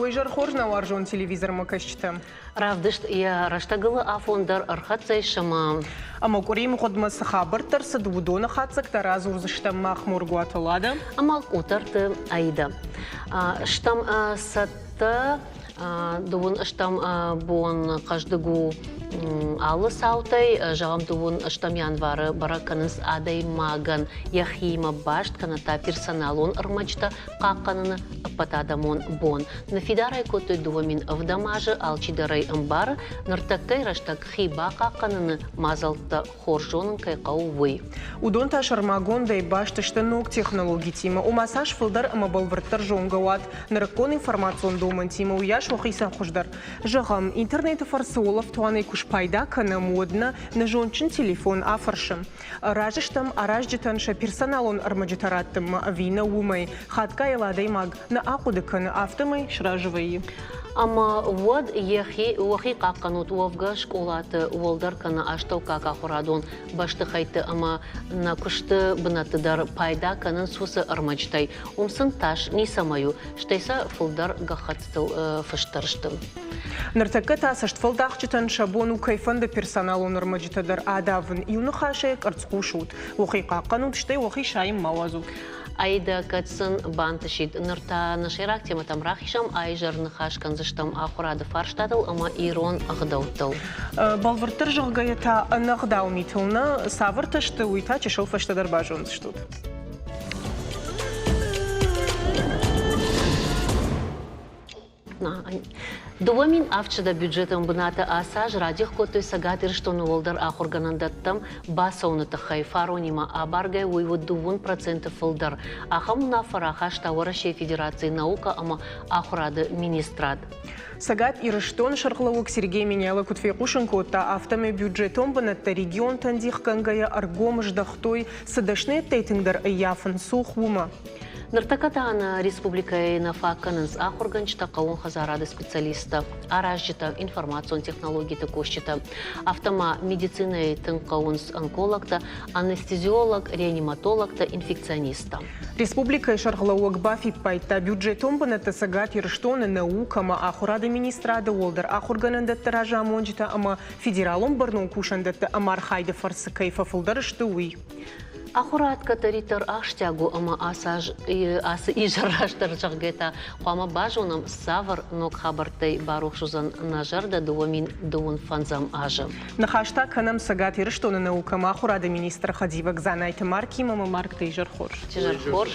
Уый хорз нӕ уарзон телевизормӕ кӕсджытӕ. Равдыст йӕ рӕстӕгыл афон дӕр ӕрхӕццӕ ис ӕмӕ Ӕмӕ къуырийы мгъуыдмӕ цы хабӕрттӕ рцыд, уыдоны хатдзӕгтӕ радзурдзыстӕм мах Моргуаты Лада ӕмӕ Къутӕрты Аидӕ. Стӕм цӕттӕ дыууын стӕм бон хъӕздыг у алы цаутӕй. Зӕгъӕм, дыууын стӕм январы бӕрӕг кӕнынц адӕймагӕн йӕхиимӕ баст кӕнӕ та персоналон ӕрмӕджытӕ хъахъхъӕныны ӕппӕтадӕмон бон. Ныффидар ӕй кодтой 2007 азы, алчидӕр ӕй ӕмбары, ныртӕккӕйы рӕстӕг хи бахъахъхъӕныны мадзӕлттӕ хорз зонын кӕй хъӕуы, уый. Уыдон та сӕрмагондӕй баст сты ног технологитимӕ, ома цас фылдӕр ӕмӕ бӕлвырддӕр зонгӕ уат нырыккон информацион домӕнтимӕ, уыйас уӕхицӕн хуыздӕр. Зӕгъӕм, интернеты фӕрцы уӕлӕфтуанӕй куы спайда кӕнӕм, уӕд нӕ нӕ зондджын телефон афӕрсы. Разы стӕм аразджытӕн сӕ персоналон ӕрмӕджытӕ раттынмӕ ӕви нӕ, уымӕй. Хатгай йыл адӕймаг нӕ ахъуыды кӕны, афтӕмӕй сразы вӕййы. Ӕмӕ уӕд йӕхи уӕхи хъахъхъӕнут уӕвгӕ скъолаты уӕлдӕр кӕнӕ астӕуккаг ахуырадон бӕстыхӕйтты ӕмӕ нӕ куысты бынӕтты дӕр пайда кӕнынц уыцы ӕрмӕджытӕй. Уым сын тас ницӕмӕй у, стӕй сӕ фылдӕр гӕххӕттытыл фыст дӕр сты. Ныртӕккӕ та цӕстфӕлдахджытӕн сӕ бон у кӕйфӕнды персоналон ӕрмӕджытӕ дӕр адавын. Иу ныхасӕй къӕрцхъус ут, уӕхи хъахъхъӕнут, стӕй уӕхи сайын ма уадзут. Аидӕ, кӕд сын бантысид, ныр та нӕ сӕйраг темӕтӕм рахизӕм, аизӕр ныхас кӕндзыстӕм ахуырады фарстатыл ӕмӕ ирон ӕгъдӕуттыл. Бӕлвырддӕр зӕгъгӕйӕ та ӕнӕгъдау митыл нӕ, цавӕртӕ сты, уый та чысыл фӕстӕдӕр базондзыстут. 2700 бюджетон бынаты ацы аз радих кодтой Цӕгат Ирыстоны уӕлдӕр ахуыргӕнӕндӕттӕм бацӕуыны тыххӕй. Фаронимӕ абаргӕ уый уыд 2% фылдӕр. Ахӕм уынаффӕ рахаста Уӕрӕсейы Федерацийы наукӕ ӕмӕ ахуырады министрад. Цӕгат Ирыстоны сӕргълӕууӕг Сергей Меняйло куыд фехъусын кодта, афтӕмӕй бюджетон бынӕттӕ регионтӕн дихгӕнгӕйӕ ӕргом здӕхтой, цы дӕсныйӕдтӕй тынгдӕр ӕййафын цух, уымӕ. Ныртӕккӕ та нӕ республикӕйы нӕ фаг кӕнынц ахуыргӕнджытӕ, хъӕууон хӕдзарады специалисттӕ, аразджытӕ, информацион технологиты кусджытӕ. Афтӕ ма медицинӕйы тынг хъӕуынц онкологтӕ, анестезиолог, реаниматологтӕ, инфекционисттӕ. Республикӕйы сӕргълӕууӕг бафиппайдта, бюджетон бынӕттӕ Цӕгат Ирыстоны наукӕ ӕмӕ ахуырады министрады уӕлдӕр ахуыргӕнӕндӕтты разамонджытӕ ӕмӕ федералон бӕрнон кусӕндӕтты ӕмархайды фӕрцы кӕй фӕфылдӕр сты, уый. Ахуырад кӕддӕриддӕр ахсджиаг у ӕмӕ ацы изӕр раздӕр зӕгъгӕ та хъуамӕ базонӕм, цавӕр ног хабӕрттӕй барухс уыдзӕн нӕ зӕрдӕ 2025 азы. Ныхас та кӕнӕм Цӕгат Ирыстоны наукӕ ӕмӕ ахуырады министры хӕдивӕг Дзанайты Маркимӕ ӕмӕ Марк, дӕ изӕр хорз. Изӕр хорз.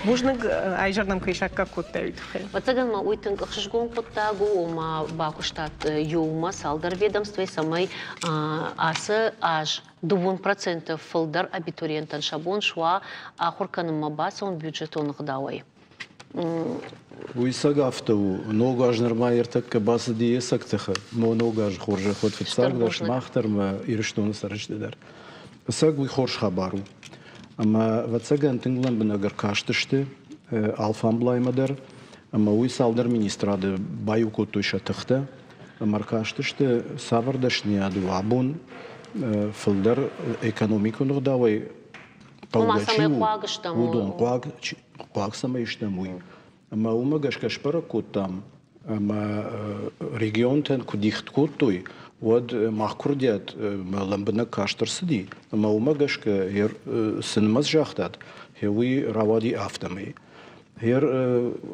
Бузныг, изӕр нӕм кӕй саккаг кодтай, уый тыххӕй. Ӕвӕццӕгӕн ма уый тынг ӕхсызгон хъуыддаг у, ома бакуыстат иумӕ цалдӕр ведомствойы, цӕмӕй ацы аз 2% фылдӕр абитуриенттӕн сӕ бон суа ахуыр кӕнынмӕ бацӕуын бюджетон ӕгъдауӕй. Уый цӕг афтӕ у. Ног аз нырма ӕртӕккӕ бацыди йе цӕг тыхы. Мо ног аз хорзӕх уӕд фыццаг дӕр, сымах дӕр мӕ Ирыстоны цӕрджыты дӕр. Ӕцӕг уый хорз хабар у. Ӕмӕ, ӕвӕццӕгӕн, тынг лӕмбынӕг ӕркастысты алфамблаймӕ дӕр. Ӕмӕ уый цалдӕр министрады баиу кодтой сӕ тыхтӕ. Ӕмӕ ӕркастысты, цавӕр дӕсныйад у абон фылдӕр экономикон ӕгъдауӕй хъӕугӕ чи у, уыдон хъуаг цӕмӕй стӕм, уый. Ӕмӕ уымӕ гӕсгӕ сбӕрӕг кодтам, ӕмӕ регионтӕн куы дих кодтой, уӕд мах куырдиат лӕмбынӕг каст ӕрцыди, ӕмӕ уымӕ гӕсгӕ цы нымӕц загътат, уый рауади афтӕмӕй. Гъер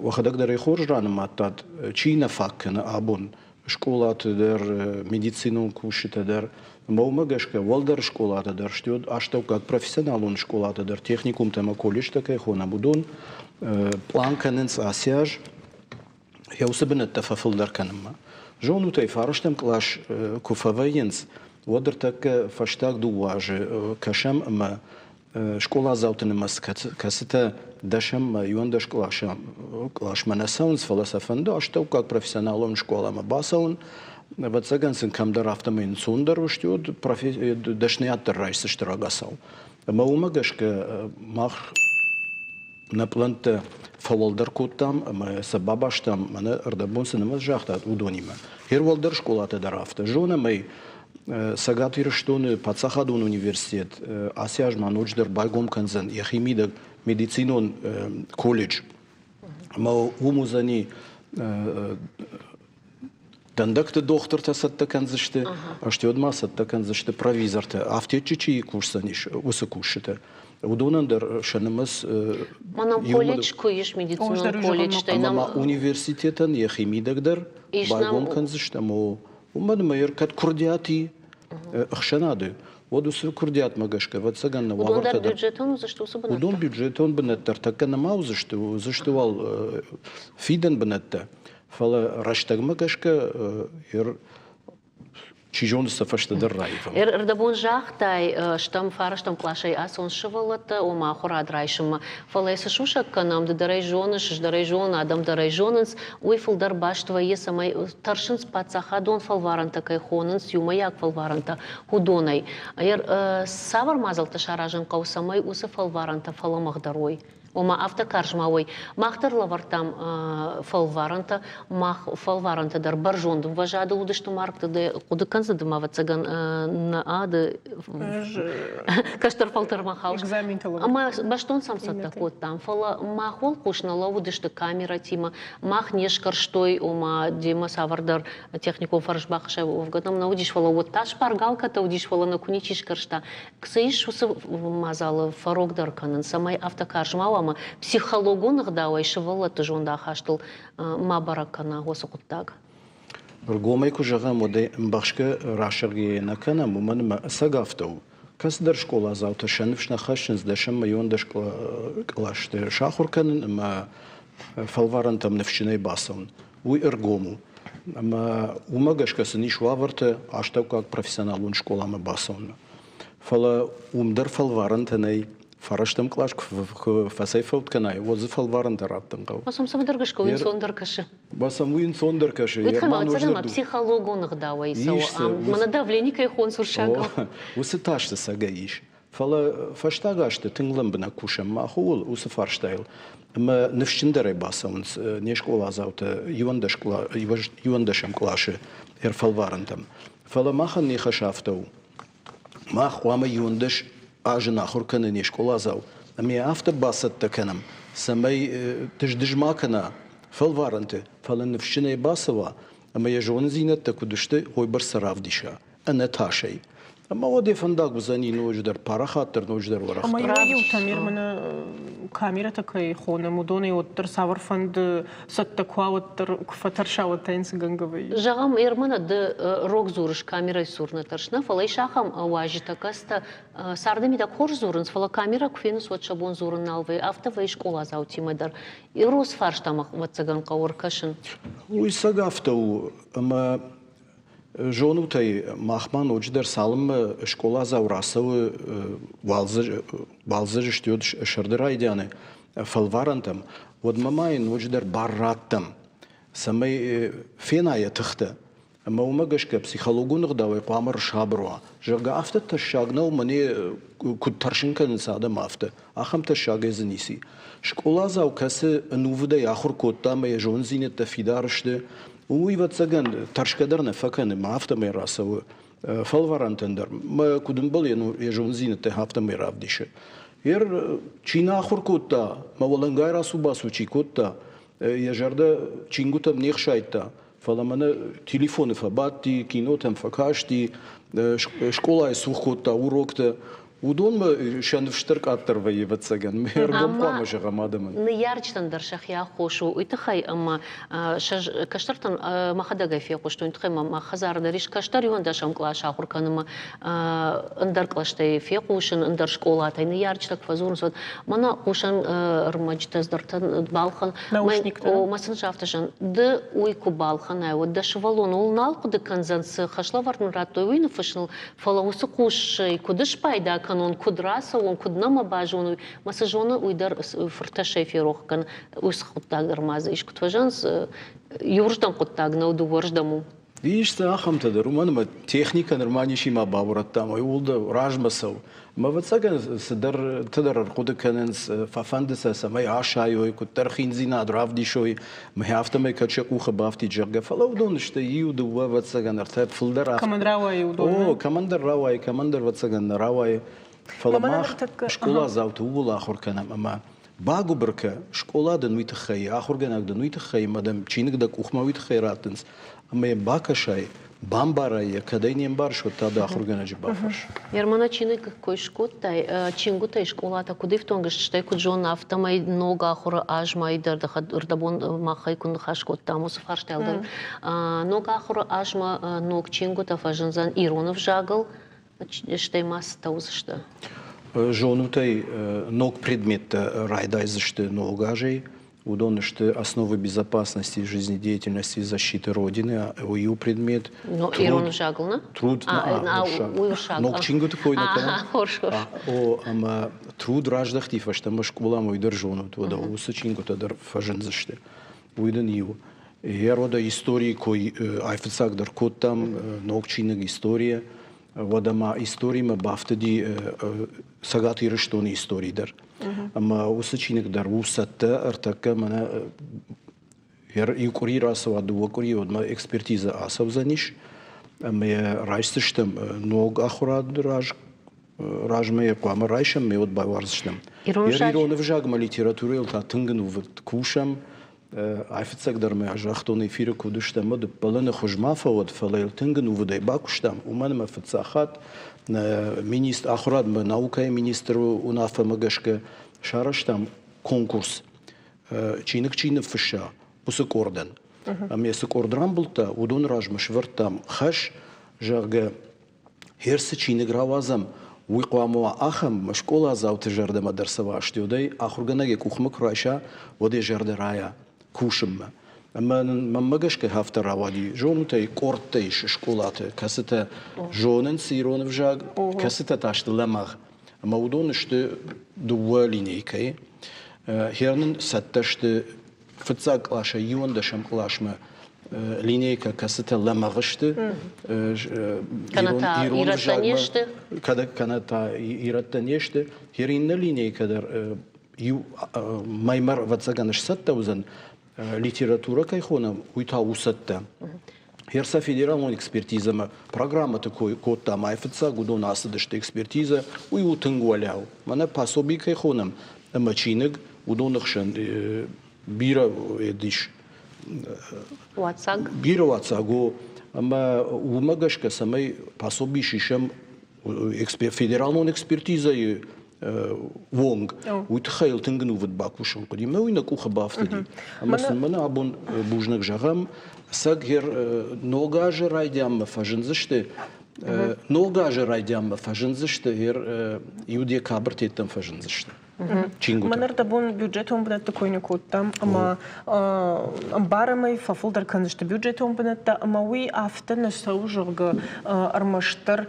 уӕхӕдӕг дӕр ӕй хорз ранымадтат, чи нӕ фаг кӕны абон скъолаты дӕр, медицинон кусджытӕ дӕр. Ӕмӕ уымӕ гӕсгӕ уӕлдӕр скъолатӕ дӕр, стӕй астӕуккаг профессионалон скъолатӕ дӕр, техникумтӕ ӕмӕ колледжтӕ кӕй хонӕм, уыдон пълан кӕнынц ацы аз йӕ уыцы бынӕттӕ фӕфылдӕр кӕнынмӕ. Зонут ӕй, фарӕстӕм кълас куы фӕвӕййынц, уӕд ӕртӕккӕ фӕстаг дыууӕ азы кӕсӕм ӕмӕ скъоладзауты нымӕц, кӕцытӕ дӕсӕммӕ, иуӕндӕс къласмӕ нӕ цӕуынц, фӕлӕ сӕ фӕнды астӕуккаг профессионалон скъоламӕ бацӕуын. Ӕвӕццӕгӕн сын кӕмдӕр афтӕмӕй ӕнцондӕр уысты, уӕд дӕсныйад дӕр райсдзысты рагацау. Ӕмӕ уымӕ гӕсгӕ мах нӕ пълӕнттӕ фӕуӕлдӕр кодтам ӕмӕ сӕ бабастам, мӕнӕ ӕрдӕбон цы нымӕц загътат, уыдонимӕ. Гъер уӕлдӕр скъолатӕ дӕр афтӕ. Зонӕм ӕй, Цӕгат Ирыстоны паддзахадон университет ацы аз ма ноджыдӕр байгом кӕндзӕн йӕхи мидӕг медицинон колледж. Ӕмӕ уым уыдзӕни Дӕндӕгты дохтыртӕ цӕттӕ кӕндзысты, стӕй ма цӕттӕ кӕндзысты провизортӕ, афтеччы чи кусдзӕнис, уыцы кусджытӕ. Уыдонӕн дӕр сӕ нымӕц Мӕнӕн колледж куы ис, медицинон колледж, ӕмӕ ма университетӕн йӕхи мидӕг дӕр байгом кӕндзыстӕм. Уымӕн ӕмӕ кӕд куырдиат и ӕхсӕнады, уӕд уыцы куырдиатмӕ гӕсгӕ, ӕвӕццӕгӕн, нӕ уавӕртӕ дӕр. Бюджетон уыдзысты уыцы бынӕттӕ? Уыдон бюджетон бынӕттӕ ӕртӕккӕ нӕма уыдзысты, уыдзысты уал фидӕн бынӕттӕ. Фӕлӕ рӕстӕгмӕ гӕсгӕ чи зоны, сӕ фӕстӕдӕр раивӕм. Ӕрдӕбон загътай, стӕм фарӕстӕм къласӕй ацӕуынц сывӕллӕттӕ, ома ахуырад райсынмӕ. Фӕлӕ цы сусӕг кӕнӕм, ды дӕр ӕй зоныс, ӕз дӕр ӕй зонын, адӕм дӕр ӕй зонынц, уый фылдӕр баст вӕййы, цӕмӕй тӕрсынц паддзахадон фӕлварӕнтӕ кӕй хонынц, иумӕйаг фӕлварӕнтӕ, уыдонӕй. Цавӕр мадзӕлттӕ саразын хъӕуы, цӕмӕй уыцы фӕлварӕнтӕ фӕлӕмӕгъдӕр уой? Ома афтӕ карз ма уой. Мах дӕр лӕвӕрдтам фӕлварӕнтӕ, мах фӕлварӕнтӕ дӕр бӕрзонд ӕмвӕзадыл уыдысты маргты. Дӕ хъуыды кӕндзы ды ма, ӕвӕццӕгӕн, нӕ ады кӕстӕр фӕлтӕрмӕ хаус. Ӕмӕ бӕстон сӕм цӕттӕ кодтам, фӕлӕ мах уӕлхъус нӕ лӕууыдысты камерӕтимӕ, мах не скӕрстой, ома демӕ цавӕрдӕр техникон фӕрӕз бахсӕв уӕвгӕ нӕм нӕ уыдис, фӕлӕ уӕд та шпаргалкӕтӕ уыдис, фӕлӕ нӕ куы ничи скӕрста. Цы ис уыцы мадзалы фӕрогдӕр кӕнын, цӕмӕй афтӕ карз ма уа ӕмӕ психологон ӕгъдауӕй сывӕллӕтты зондахастыл ма бӕрӕг кӕна уыцы хъуыддаг? Ргомӕй куы зӕгъӕм, уӕд ӕй ӕмбӕхсгӕ расӕргӕйӕ нӕ кӕнӕм, уымӕн ӕмӕ ӕцӕг афтӕ у. Кӕцыдӕр скъоладзаутӕ сӕ ныфс нӕ хӕссынц дӕсӕм иуӕндӕс кълӕсты сахуыр кӕнын ӕмӕ фӕлварӕнтӕм ныфсджынӕй бацӕуын. Уый ӕргом у. Ӕмӕ уымӕ гӕсгӕ сын ис уавӕртӕ астӕуккаг профессионалон скъоламӕ бацӕуынмӕ. Фӕлӕ уым дӕр фӕлварӕнтӕ нӕй. Фарӕстӕм кълас куы фӕцӕйфӕуд кӕнай, уӕд дзы фӕлварӕнтӕ раттын хъӕуы. Басам цӕмӕдӕр гӕсгӕ уый ӕнцондӕр кӕсы. Басам уый ӕнцондӕр кӕсы. Уый тыххӕй психологон ӕгъдауӕй цӕуы. Мӕнӕ давлени кӕй хонынц уырыссагау. Уыцы тас дзы цӕгӕй ис. Фӕлӕ фӕстаг азты тынг лӕмбынӕг кусӕм мах ууыл, уыцы фарстайыл. Ӕмӕ ныфсджындӕрӕй бацӕуынц не скъоладзаутӕ иуӕндӕсӕм къласы ӕрфӕлварӕнтӕм. Фӕлӕ махӕн не хӕс афтӕ у. Мах хъуамӕ 11 азы ахуыр кӕны не скъоладзау, ӕмӕ йӕ афтӕ бацӕттӕ кӕнӕм, цӕмӕй дыз-дыз ма кӕна фӕлварӕнты, фӕлӕ ныфсджынӕй бацӕуа ӕмӕ йӕ зонындзинӕдтӕ куыд сты, уыйбӕрц сӕ равдиса ӕнӕ тасӕй. Ӕмӕ уӕд йӕ фӕндаг уыдзӕни ноджыдӕр парахатдӕр, ноджыдӕр уӕрӕхдӕр. Ӕмӕ иуӕй-иутӕ мӕнӕ камерӕтӕ кӕй хонӕм, уыдонӕй уӕддӕр цавӕрфӕнды цӕттӕ куы уа, уӕддӕр куы фӕтӕрса, уӕд та йын цы гӕнгӕ вӕййы? Зӕгъӕм, Ермана, ды рог дзурыс камерӕйы цур нӕ тӕрс, нӕ, фӕлӕ ис ахӕм уазджытӕ, кӕцытӕ царды мидӕг хорз дзурынц, фӕлӕ камерӕ куы фенынц, уӕд сӕ бон дзурын нал вӕййы. Афтӕ вӕййы скъоладзаутимӕ дӕр. Ирос фарстамӕ, ӕвӕццӕгӕн, хъӕуы ӕркӕсын. Уый цӕг афтӕ у, ӕмӕ зонут ӕй, махмӕ ноджыдӕр цалынмӕ скъоладзау рацӕуы уалдзӕджы стӕй сӕрды райдианы фӕлварӕнтӕм, уӕдмӕ ма йын ноджыдӕр бар раттӕм, цӕмӕй фена йӕ тыхтӕ. Ӕмӕ уымӕ гӕсгӕ психологон ӕгъдауӕй хъуамӕ рсабыр уа. Зӕгъгӕ, афтӕ тӕссаг нӕу, мӕнӕ куыд тӕрсын кӕнынц адӕм, афтӕ. Ахӕм тӕссагӕй дзы ницы и. Скъоладзау, кӕцы ӕнувыдӕй ахуыр кодта ӕмӕ йӕ зонындзинӕдтӕ фидар сты, уый, ӕвӕццӕгӕн, тӕрсгӕ дӕр нӕ фӕкӕны, ма афтӕмӕй рацӕуы фӕлварӕнтӕн дӕр. Мӕ куыд ӕмбӕлы, йӕ зонындзинӕдтӕ афтӕмӕй равдисы. Ер чи нӕ ахуыр кодта, мӕ уӕлӕнгай рацу-бацу чи кодта, йӕ зӕрдӕ чингуытӕм не хсайдта, фӕлӕ мӕнӕ телефоны фӕбадти, кинотӕм фӕкасти, скъолайы цух кодта уроктӕ. Уыдонмӕ сӕ ныфс дӕр къаддӕр вӕййы, ӕвӕццӕгӕн. Ме ргом хъуамӕ зӕгъӕм адӕмӕн. Ныййарджытӕн дӕр сӕхи аххос у уый тыххӕй, ӕмӕ сӕ кӕстӕртӕн мӕхӕдӕг ӕй фехъуыстон, уый тыххӕй мӕ хӕдзары дӕр ис кӕстӕр иуӕндӕсӕм къласы ахуыр кӕнынмӕ ӕндӕр кълӕстӕй фехъусын, ӕндӕр скъолатӕй ныййарджытӕ куы фӕдзурынц, уӕд мӕнӕ хъусӕн ӕрмӕджытӕ цыдӕртӕ балхӕн. Мӕ сын афтӕ зӕгъын, ды уый куы балхӕнай, уӕд дӕ сывӕллон ууыл нал хъуыды кӕндзӕн, цы хӕслӕвӕрд мын радтой, уый ныффыссыныл, фӕлӕ уыцы хъусӕй куыд спайда кӕнон, куыд рацӕуон, куыд нӕ мӕ базоной, мӕ цы зоны, уый дӕр фыртӕссӕй ферох кӕн. Уыцы хъуыддаг дӕр ма дзы искуыд фӕзӕгъынц, иуырдӕм хъуыддаг нӕу, дыууӕрдӕм у. Ис дзы ахӕмтӕ дӕр, уымӕн ӕмӕ техникӕ нырма ничима баурӕдта, ӕмӕ иууыл дӕр размӕ цӕуы. Ӕмӕ ӕвӕццӕгӕн цыдӕртӕ дӕр ӕрхъуыды кӕнынц, фӕфӕнды сӕ, цӕмӕй асайой, куыддӕр хиндзинад равдисой, ӕмӕ афтӕмӕй кӕд сӕ къухы бафтид, зӕгъгӕ. Фӕлӕ уыдон сты иу, дыууӕ, ӕвӕццӕгӕн, ӕртӕ, фылдӕр. Кӕмӕн рауайы уыдон? О, кӕмӕндӕр рауайы, кӕмӕндӕр, ӕвӕццӕгӕн, нӕ рауайы. Фӕлӕ мах скъоладзауты ууыл ахуыр кӕнӕм ӕмӕ. Багуыбыр кӕ, скъола дын уый тыххӕй, ахуыргӕнӕг дын уый тыххӕй ӕмӕ дӕм чиныг дӕ къухмӕ уый тыххӕй раттынц, ӕмӕ йӕ бакӕсай, бамбарай йӕ, кӕд ӕй не мбарыс, уӕд та дӕ ахуыргӕнӕджы бафӕрс. Ермана чиныг кой скодтай, чингуытӕй скъолатӕ куыд ифтонг сты, стӕй куыд зонын, афтӕмӕй ног ахуыры азмӕ дӕр ӕрдӕбон махӕй куы ныхас кодтам, уыцы фарстайыл дӕр ног ахуыры азмӕ ног чингуытӕ фӕзындзӕн ирон ӕвзагыл, стӕй ма цытӕ уыдзысты? Зонут ӕй, ног предметтӕ райдайдзысты ног азӕй. Уыдон сты основы безопасности жизнедеятельности и защиты Родины, иу предмет. Но ирон ӕвзагыл, нӕ? Труд, ног чингуыты кой нӕ кӕнӕм. Хорз, хорз. О, ӕмӕ труд раздӕхти фӕстӕмӕ скъоламӕ, уый дӕр зонут, уӕдӕ уыцы чингуытӕ дӕр фӕзындзысты. Уый дын иу. Йӕ рода историйы кой айфыццаг дӕр кодтам, ног чиныг история. Уӕдӕ ма историмӕ бафтыди Цӕгат Ирыстоны истори дӕр. Ӕмӕ уыцы чиныг дӕр у цӕттӕ, ӕртӕккӕ мӕнӕ иу къуыри рацӕуа, дыууӕ къуырийы, уӕдмӕ экспертизӕ ацӕудзӕнис. Ӕмӕ йӕ райсдзыстӕм ног ахуырады раз размӕ йӕ хъуамӕ райсӕм, ме уӕд байуардзыстӕм. Ирон ӕвзагмӕ литературӕйыл та тынг ӕнувыд кусӕм. Айфыццагдӕр мӕ загътон эфиры куы уыдыстӕм, уӕд ӕппӕлыны хуыз ма фӕуӕд, фӕлӕ йыл тынг ӕнувыдӕй бакуыстам, уымӕн ӕмӕ фыццаг хатт министр, ахуырадмӕ наукӕйы министры уынаффӕмӕ гӕсгӕ сарӕзтам конкурс чиныг чи ныффысса, уыцы къордӕн. Ӕмӕ цы къорд рамбылдта, уыдон размӕ сӕвӕрдтам хӕс, зӕгъгӕ, Херсы чиныг рауадзӕм, уый хъуамӕ уа ахӕм, скъоладзауты зӕрдӕмӕ дӕр цӕуа астӕудӕй, ахуыргӕнӕг йӕ къухмӕ куы райса, уӕд йӕ зӕрдӕ райа кусынмӕ. Ӕмӕ нын мӕнмӕ гӕсгӕ афтӕ рауади. Зонут ӕй, къордтӕ ис скъолаты, кӕцытӕ зонынц ирон ӕвзаг, кӕцытӕ та сты лӕмӕгъ. Ӕмӕ уыдон сты дыууӕ линейкӕйы. Хер нын цӕттӕ сты фыццаг къласӕй иуӕндӕсӕм къласмӕ линейкӕ, кӕцытӕ лӕмӕгъ сты ирон ӕвзагмӕ, кӕнӕ та ирӕттӕ не сты. Хер иннӕ линейкӕ дӕр иу мӕймӕ ӕвӕццӕгӕн сцӕттӕ уыдзӕн. Литературӕ кӕй хонӕм, уый та у цӕттӕ. Херса федералон экспертизӕмӕ программӕты кой кодтам, айфыццаг уыдон ацыдысты экспертизӕ, уый у тынг уӕлиау. Мӕнӕ пособи кӕй хонӕм ӕмӕ чиныг, уыдоны хсӕн бирӕ ис. Уацаг? Бирӕ уацаг у. Ӕмӕ уымӕ гӕсгӕ, цӕмӕй пособи сисӕм федералон экспертизӕйы онг, уый тыххӕй йыл тынг ӕнувыд бакусын хъуыди. Мӕ уый нӕ къухы бафтыди. Ӕмӕ сын мӕнӕ абон бузныг зӕгъӕм, цӕг ног азы райдианмӕ фӕзындзысты ног азы райдианмӕ фӕзындзысты иу декабрь теттӕм фӕзындзысты. Чингуытӕ. Мӕн ӕрдӕбон бюджетон бынӕтты кой нӕ кодтам, ӕмӕ ӕмбарӕм ӕй, фӕфылдӕр кӕндзысты бюджетон бынӕттӕ, ӕмӕ уый афтӕ нӕ цӕуы, зӕгъгӕ, ӕрмӕстдӕр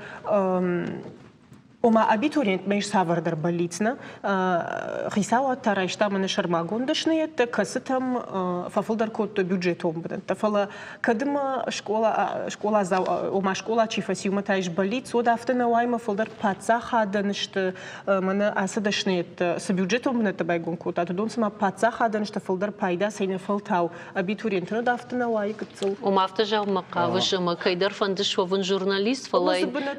Ома абитуриентмӕ ис цавӕрдӕр бӕллиц нӕ? Хицауад та райста мӕнӕ сӕрмагонд дӕсныйӕдтӕ, кӕцытӕм фӕфылдӕр кодтой бюджетон бынӕттӕ. Фӕлӕ кӕд ӕмӕ скъола, скъоладзау, ома скъола чи фӕци, уымӕ та ис бӕллиц, уӕд афтӕ нӕ уайы, ӕмӕ фылдӕр паддзахадӕн сты мӕнӕ ацы дӕсныйӕдтӕ цы бюджетон бынӕттӕ байгом кодтат, уыдон цыма паддзахадӕн сты фылдӕр пайда, цӕйнӕфӕлтау абитуриентӕн уӕд афтӕ нӕ уайы гыццыл. Ома афтӕ зӕгъынмӕ хъавыс, ӕмӕ кӕйдӕр фӕнды суӕвын журналист, фӕлӕ,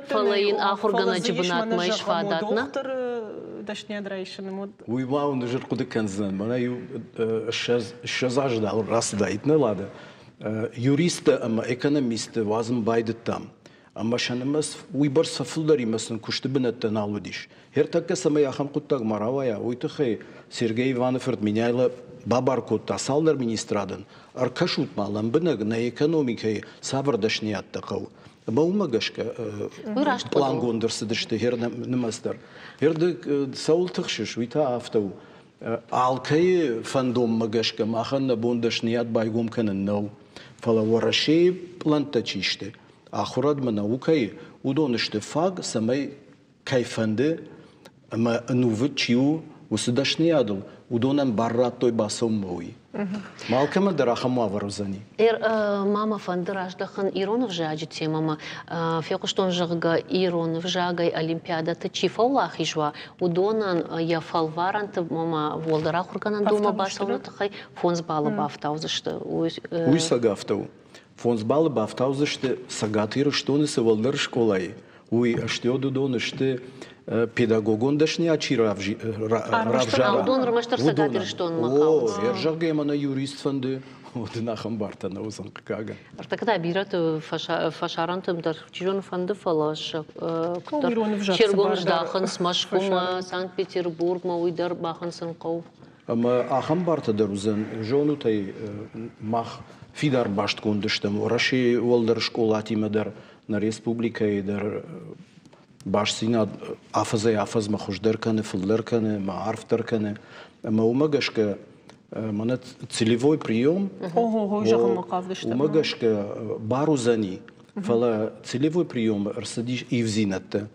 фӕлӕ йын ахуыргӕнӕджы бынатмӕ ис фадат, нӕ? Дохтыры дӕсныйад райсыны мод. Уый ма уын ӕз ӕрхъуыды кӕндзынӕн, мӕнӕ иу 20 азы рацыдаид нӕ Лада. Юристтӕ ӕмӕ экономисттӕ уадзын байдыдтам. Ӕмӕ сӕ нымӕц уыйбӕрц фӕфылдӕримӕ сын куысты бынӕттӕ нал уыдис. Ӕртӕккӕ цӕмӕй ахӕм хъуыддаг ма рауайа, уый тыххӕй Сергей Иваны фырт Меняйло бабар кодта цалдӕр министрадӕн, ӕркӕсут-ма лӕмбынӕг нӕ экономикӕйы цавӕр дӕсныйӕдтӕ хъӕуы. Ӕмӕ уымӕ гӕсгӕ плангонд ӕрцыдысты хер нымӕц дӕр. Ды цӕуыл тыхсыс, уый та афтӕ у. Алкӕйы фӕндонмӕ гӕсгӕ махӕн нӕ бон дӕсныйад байгом кӕнын нӕу. Фӕлӕ Уӕрӕсейы пълӕнттӕ чи сты, ахуырадмӕ наукӕйы, уыдон сты фаг, цӕмӕй кӕй фӕнды ӕмӕ ӕнувыд чи у, уыцы дӕсныйадыл, уыдонӕн бар радтой бацӕуынмӕ уый. Алкӕмӕн дӕр ахӕм уавӕр уыдзӕни. Ма мӕ фӕнды раздӕхын ирон ӕвзаджы темӕмӕ. Фехъуыстон, зӕгъгӕ, ирон ӕвзагӕй олимпиадӕты чи фӕуӕлахиз уа, уыдонӕн йӕ фӕлварӕнты ма уӕлдӕр ахуыргӕнӕндонмӕ бацӕуыны тыххӕй фондз баллы бафтаудзысты. Уый цӕг афтӕ у. Фондз баллы бафтаудзысты Цӕгат Ирыстоны цы уӕлдӕр скъолайы. Уый ӕстӕуд уыдон сты педагогон дӕсныйад чи равзара. Уыдон ӕрмӕстдӕр Цӕгат Ирыстонмӕ хауынц. О, зӕгъгӕ, мӕнӕ юрист фӕнды, уӕд ын ахӕм бартӕ нӕ уыдзӕн, хъыгагӕн. Ӕртӕккӕ та бирӕты фӕсарӕнтӕм дӕр чи зоны фӕнды, фӕлӕ сӕ куыддӕр се ргом здахынц Мӕскуымӕ, Санкт-Петербургмӕ, уый дӕр бахынцын хъӕуы. Ӕмӕ ахӕм бартӕ дӕр уыдзӕн, зонут ӕй, мах фидар бастгонд стӕм Уӕрӕсейы уӕлдӕр скъолатимӕ дӕр, нӕ республикӕйы дӕр бастдзинад афӕдзӕй-афӕдзмӕ хуыздӕр кӕны, фылдӕр кӕны, ӕмӕ арфдӕр кӕны. Ӕмӕ уымӕ гӕсгӕ мӕнӕ целевой прием, уымӕ гӕсгӕ бар уыдзӕни, фӕлӕ целевой прием ӕрцыдис ивдзинӕдтӕ.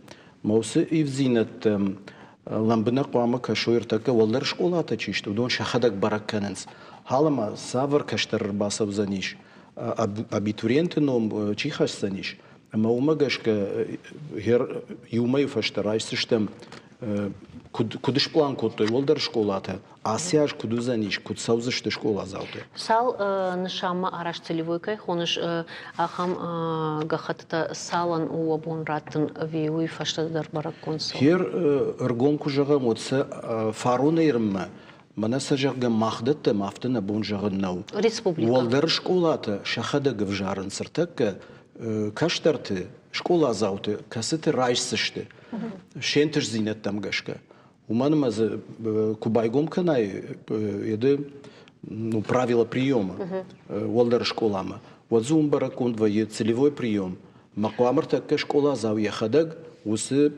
Мӕ уыцы ивдзинӕдтӕ лӕмбынӕг хъуамӕ кӕсой ӕртӕккӕ уӕлдӕр скъолатӕ чи сты, уыдон сӕхӕдӕг бӕрӕг кӕнынц. Халӕмӕ цавӕр кӕстӕр ӕрбацӕудзӕнис, абитуриенты ном чи хӕсдзӕнис, ӕмӕ уымӕ гӕсгӕ иу мӕйы фӕстӕ райсдзыстӕм, куыд, куыд сплан кодтой уӕлдӕр скъолатӕ, ацы аз куыд уыдзӕнис, куыд цӕудзысты скъоладзаутӕ. Цал нысанмӕ арӕзт целевой кӕй хоныс, ахӕм гӕххӕттытӕ цалӕн у уӕ бон раттын ӕви уый фӕстӕдӕр бӕрӕггонд цӕуы? Хер ӕргом куы зӕгъӕм, уӕд сӕ фароны ерынмӕ мӕнӕ сӕ зӕгъгӕ мах дӕттӕм, афтӕ нӕ бон зӕгъын нӕу. Республикӕ. Уӕлдӕр скъолатӕ сӕхӕдӕг ӕвзарынц ӕртӕккӕ кӕстӕрты, скъоладзауты, кӕцыты райсдзысты се нтыстдзинӕдтӕм гӕсгӕ. Уымӕн ӕмӕ дзы куы байгом кӕнай еды ну, правила приема уӕлдӕр скъоламӕ, уӕд дзы уым бӕрӕггонд вӕййы целевой прием. Мӕ хъуамӕ ӕртӕккӕ скъоладзау йӕхӕдӕг уыцы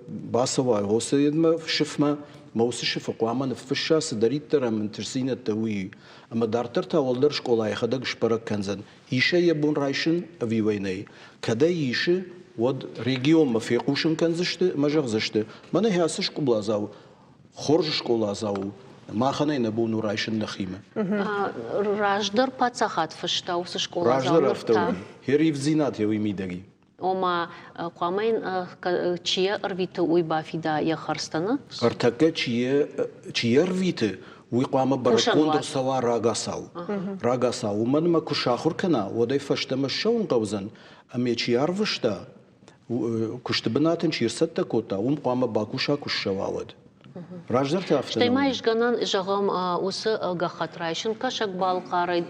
бацӕуа уыцы едмӕ сыфмӕ, мӕ уыцы сыфы хъуамӕ ныффысса цыдӕриддӕр ӕм ӕнтыстдзинӕдтӕ уый. Ӕмӕ дарддӕр та уӕлдӕр скъола йӕхӕдӕг сбӕрӕг кӕндзӕн, ис ӕй йӕ бон райсын ӕви уӕй нӕй. Кӕд ӕй исы, уӕд регионмӕ фехъусын кӕндзысты ӕмӕ зӕгъдзысты, мӕнӕ ацы скъоладзау хорз скъоладзау у, махӕн ӕй нӕ бон у райсын нӕхимӕ. Раздӕр паддзахад фыста уыцы скъоладзау. Раздӕр афтӕ уыди. Хер ивддзинад уый мидӕг и. Ома, хъуамӕ йын чи йӕ ӕрвиты, уый бафида йӕ хӕрдзтӕ, нӕ? Ӕртӕккӕ чи йӕ ӕрвиты, уый хъуамӕ бӕрӕггонд ӕрцӕуа рагацау. Рагацау. Уымӕн ӕмӕ куы сахуыр кӕна, уӕд ӕй фӕстӕмӕ ссӕуын хъӕудзӕн, ӕмӕ чи арвыста, куысты бынат ын чи ӕрцӕттӕ кодта, уым хъуамӕ бакуса, куы ссӕуа, уӕд. Раздӕр та афтӕ Стӕй ма ис гӕнӕн, зӕгъӕм, уыцы гӕххӕтт райсын Кӕсӕг-Балхъарӕй,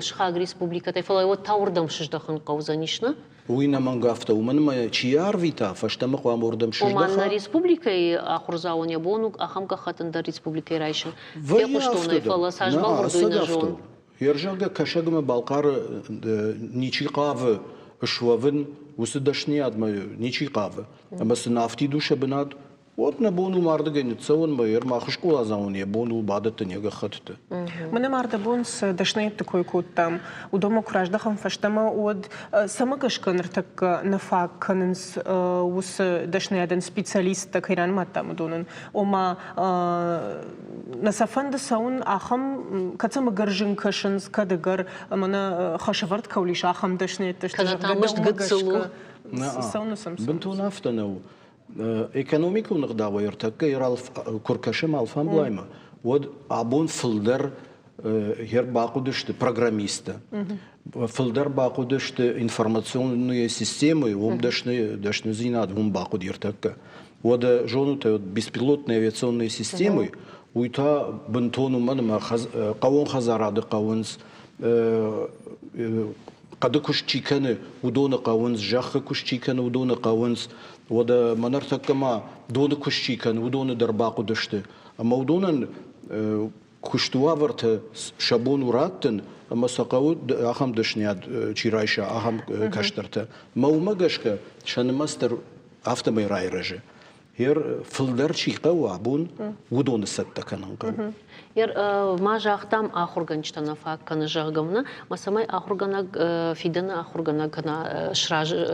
сыхаг республикӕтӕй, фӕлӕ уӕд та уырдӕм сыздӕхын хъӕудзӕнис, нӕ? Уый нӕмӕнг афтӕ, уымӕн ӕмӕ чи арвита, фӕстӕмӕ хъуамӕ уырдӕм сыздӕха. Ома нӕ республикӕйы ахуырдзауӕн йӕ бон у ахӕм гӕххӕтт ӕндӕр республикӕйы райсын. Фехъуыстон ӕй, фӕлӕ цас бӕлвырд уый нӕ зонын. Зӕгъгӕ, Кӕсӕгмӕ Балхъары ничи хъавы суӕвын, уыцы дӕсныйадмӕ ничи хъавы. Ӕмӕ сын афтид у сӕ бынат, уӕд нӕ бон у мардыгӕй ныццӕуынмӕ, ӕрмах скъоладзауӕн йӕ бон у бадӕттын йӕ гӕххӕттыты. Мӕнӕ мардӕбон цы дӕсныйӕдты кой кодтам, уыдонмӕ куы раздӕхӕм фӕстӕмӕ, уӕд цӕмӕ гӕсгӕ ныртӕккӕ нӕ фаг кӕнынц уыцы дӕсныйадӕн специалисттӕ, кӕй ранымадтам, уыдонӕн? Ома, нӕ сӕ фӕнды цӕуын ахӕм, кӕд сӕм ӕгӕр зын кӕсынц, кӕд ӕгӕр мӕнӕ хӕсӕвӕрд кӕуыл ис, ахӕм дӕсныйӕдтӕ сты, Кӕнӕ та мызд гыццыл у. Цӕуын сӕм Бынтон афтӕ нӕу. Экономикон ӕгъдауӕй ӕртӕккӕ куы ркӕсӕм алфамблаймӕ, уӕд абон фылдӕр ӕрбахъуыдысты программисттӕ. Фылдӕр бахъуыдысты информационные системы, уым дӕсныдзинад уым бахъуыди ӕртӕккӕ. Уӕдӕ зонут, беспилотные авиационные системы, уый та бынтон уымӕн ӕмӕ хъӕуон хӕдзарады хъӕуынц, хъӕды куыст чи кӕны, уыдоны хъӕуынц, зӕххы куыст чи кӕны, уыдоны хъӕуынц. Уӕдӕ мӕнӕ ӕртӕккӕ ма доны куыст чи кӕны, уыдоны дӕр бахъуыдысты. Ӕмӕ уыдонӕн куысты уавӕртӕ сӕ бон у раттын, ӕмӕ сӕ хъӕуы ахӕм дӕсныйад чи райса, ахӕм кӕстӕртӕ. Мӕ уымӕ гӕсгӕ сӕ нымӕц дӕр афтӕмӕй райрӕзы. Ер фылдӕр чи хъӕуы абон, уыдоны цӕттӕ кӕнын хъӕуы. Ер ма загътам, ахуыргӕнджытӕ нӕ фаг кӕны, зӕгъгӕ, нӕ, ма цӕмӕй ахуыргӕнӕг фидӕны ахуыргӕнӕг кӕнӕ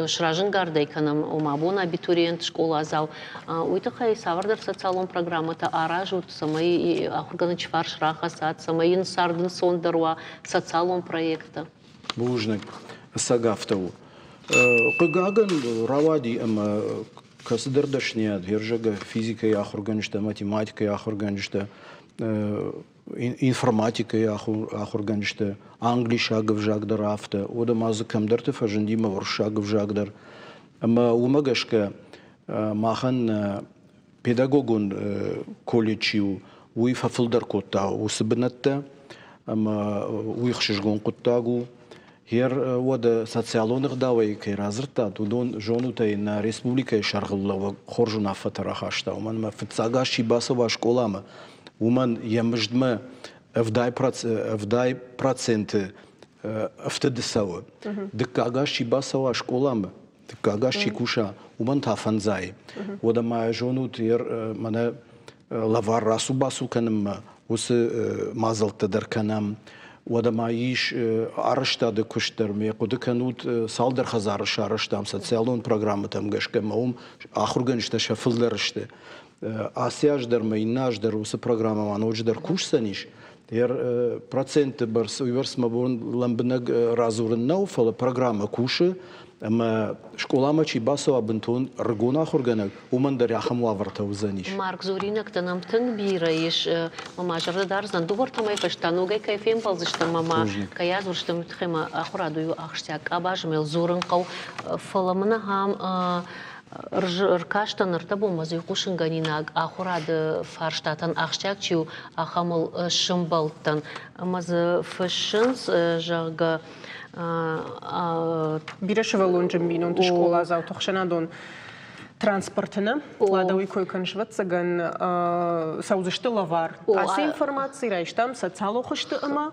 сразӕнгардӕй кӕнӕм, ома абон абитуриент, скъоладзау, уый тыххӕй цавӕрдӕр социалон программӕтӕ аразут, цӕмӕй ахуыргӕнӕджы фарс рахӕцат, цӕмӕй йын цард ӕнцондӕр уа, социалон проекттӕ? Бузныг. Ӕцӕг афтӕ у. Хъыгагӕн, рауади ӕмӕ кӕцыдӕр дӕсныйад, хӕрзӕгӕ физикӕйы ахуыргӕнджытӕ, математикӕйы ахуыргӕнджытӕ, информатикӕйы ахуыргӕнджытӕ, англисаг ӕвзаг дӕр афтӕ, уӕдӕ ма дзы кӕмдӕрты фӕзынди мӕ уырыссаг ӕвзаг дӕр. Ӕмӕ уымӕ гӕсгӕ махӕн педагогон колледж чи у, уый фӕфылдӕр кодта уыцы бынӕттӕ, ӕмӕ уый ӕхсызгон хъуыддаг у. Гъер уӕдӕ социалон ӕгъдауӕй кӕй радзырдтат, уыдон зонут ӕй, нӕ республикӕйы сӕргълӕууӕг хорз уынаффӕтӕ рахаста, уымӕн ӕмӕ фыццаг аз чи бацӕуа скъоламӕ, уымӕн йӕ мыздмӕ 70 проценты ӕфтыд цӕуы. Дыккаг аз чи бацӕуа скъоламӕ, дыккаг аз чи куса, уымӕн та фӕндзай. Уӕдӕ ма зонут, мӕнӕ лӕвар рацу-бацу кӕнынмӕ уыцы мадзӕлттӕ дӕр кӕнӕм. Уӕдӕ ма ис арӕзтады куыст дӕр. Ме хъуыды кӕнут, цалдӕр хӕдзары сарӕзтам социалон программӕтӕм гӕсгӕ, ӕмӕ уым ахуыргӕнджытӕ сӕ фылдӕр сты. Ацы аз дӕр ма иннӕ аз дӕр уыцы программӕ ма ноджыдӕр кусдзӕнис. Процентты бӕрц, уыйбӕрц мӕ бон лӕмбынӕг радзурын нӕу, фӕлӕ программӕ кусы, ӕмӕ скъоламӕ чи бацӕуа бынтон ӕрыгон ахуыргӕнӕг, уымӕн дӕр ахӕм уавӕртӕ уыдзӕнис. Марк, дзуринӕгтӕ нӕм тынг бирӕ ис. Мӕ зӕрдӕ дардзӕн, дыууӕртӕмӕй фӕстӕ ногӕй кӕй фембӕлдзыстӕм ӕмӕ кӕй адзурдзыстӕм, уый тыххӕй мӕ ахуырад у ахсджиаг къабаз, ӕмӕ йыл дзурын хъӕуы. Фӕлӕ мын ахӕм ӕркастӕн ӕртӕ бонмӕ дзы хъусынгӕнинаг ахуырады фарстатӕн ахсджиаг чи у, ахӕмыл сӕмбӕлдтӕн. Ӕмӕ дзы фыссынц, зӕгъгӕ, Бирӕсывӕллонджын бинонты скъоладзауты ӕхсӕнадон транспорты нӕ, уӕдӕ уый кой кӕныс, ӕвӕццӕгӕн, цӕудзысты лӕвар. Ацы информаци райстам социалон хызты ӕмӕ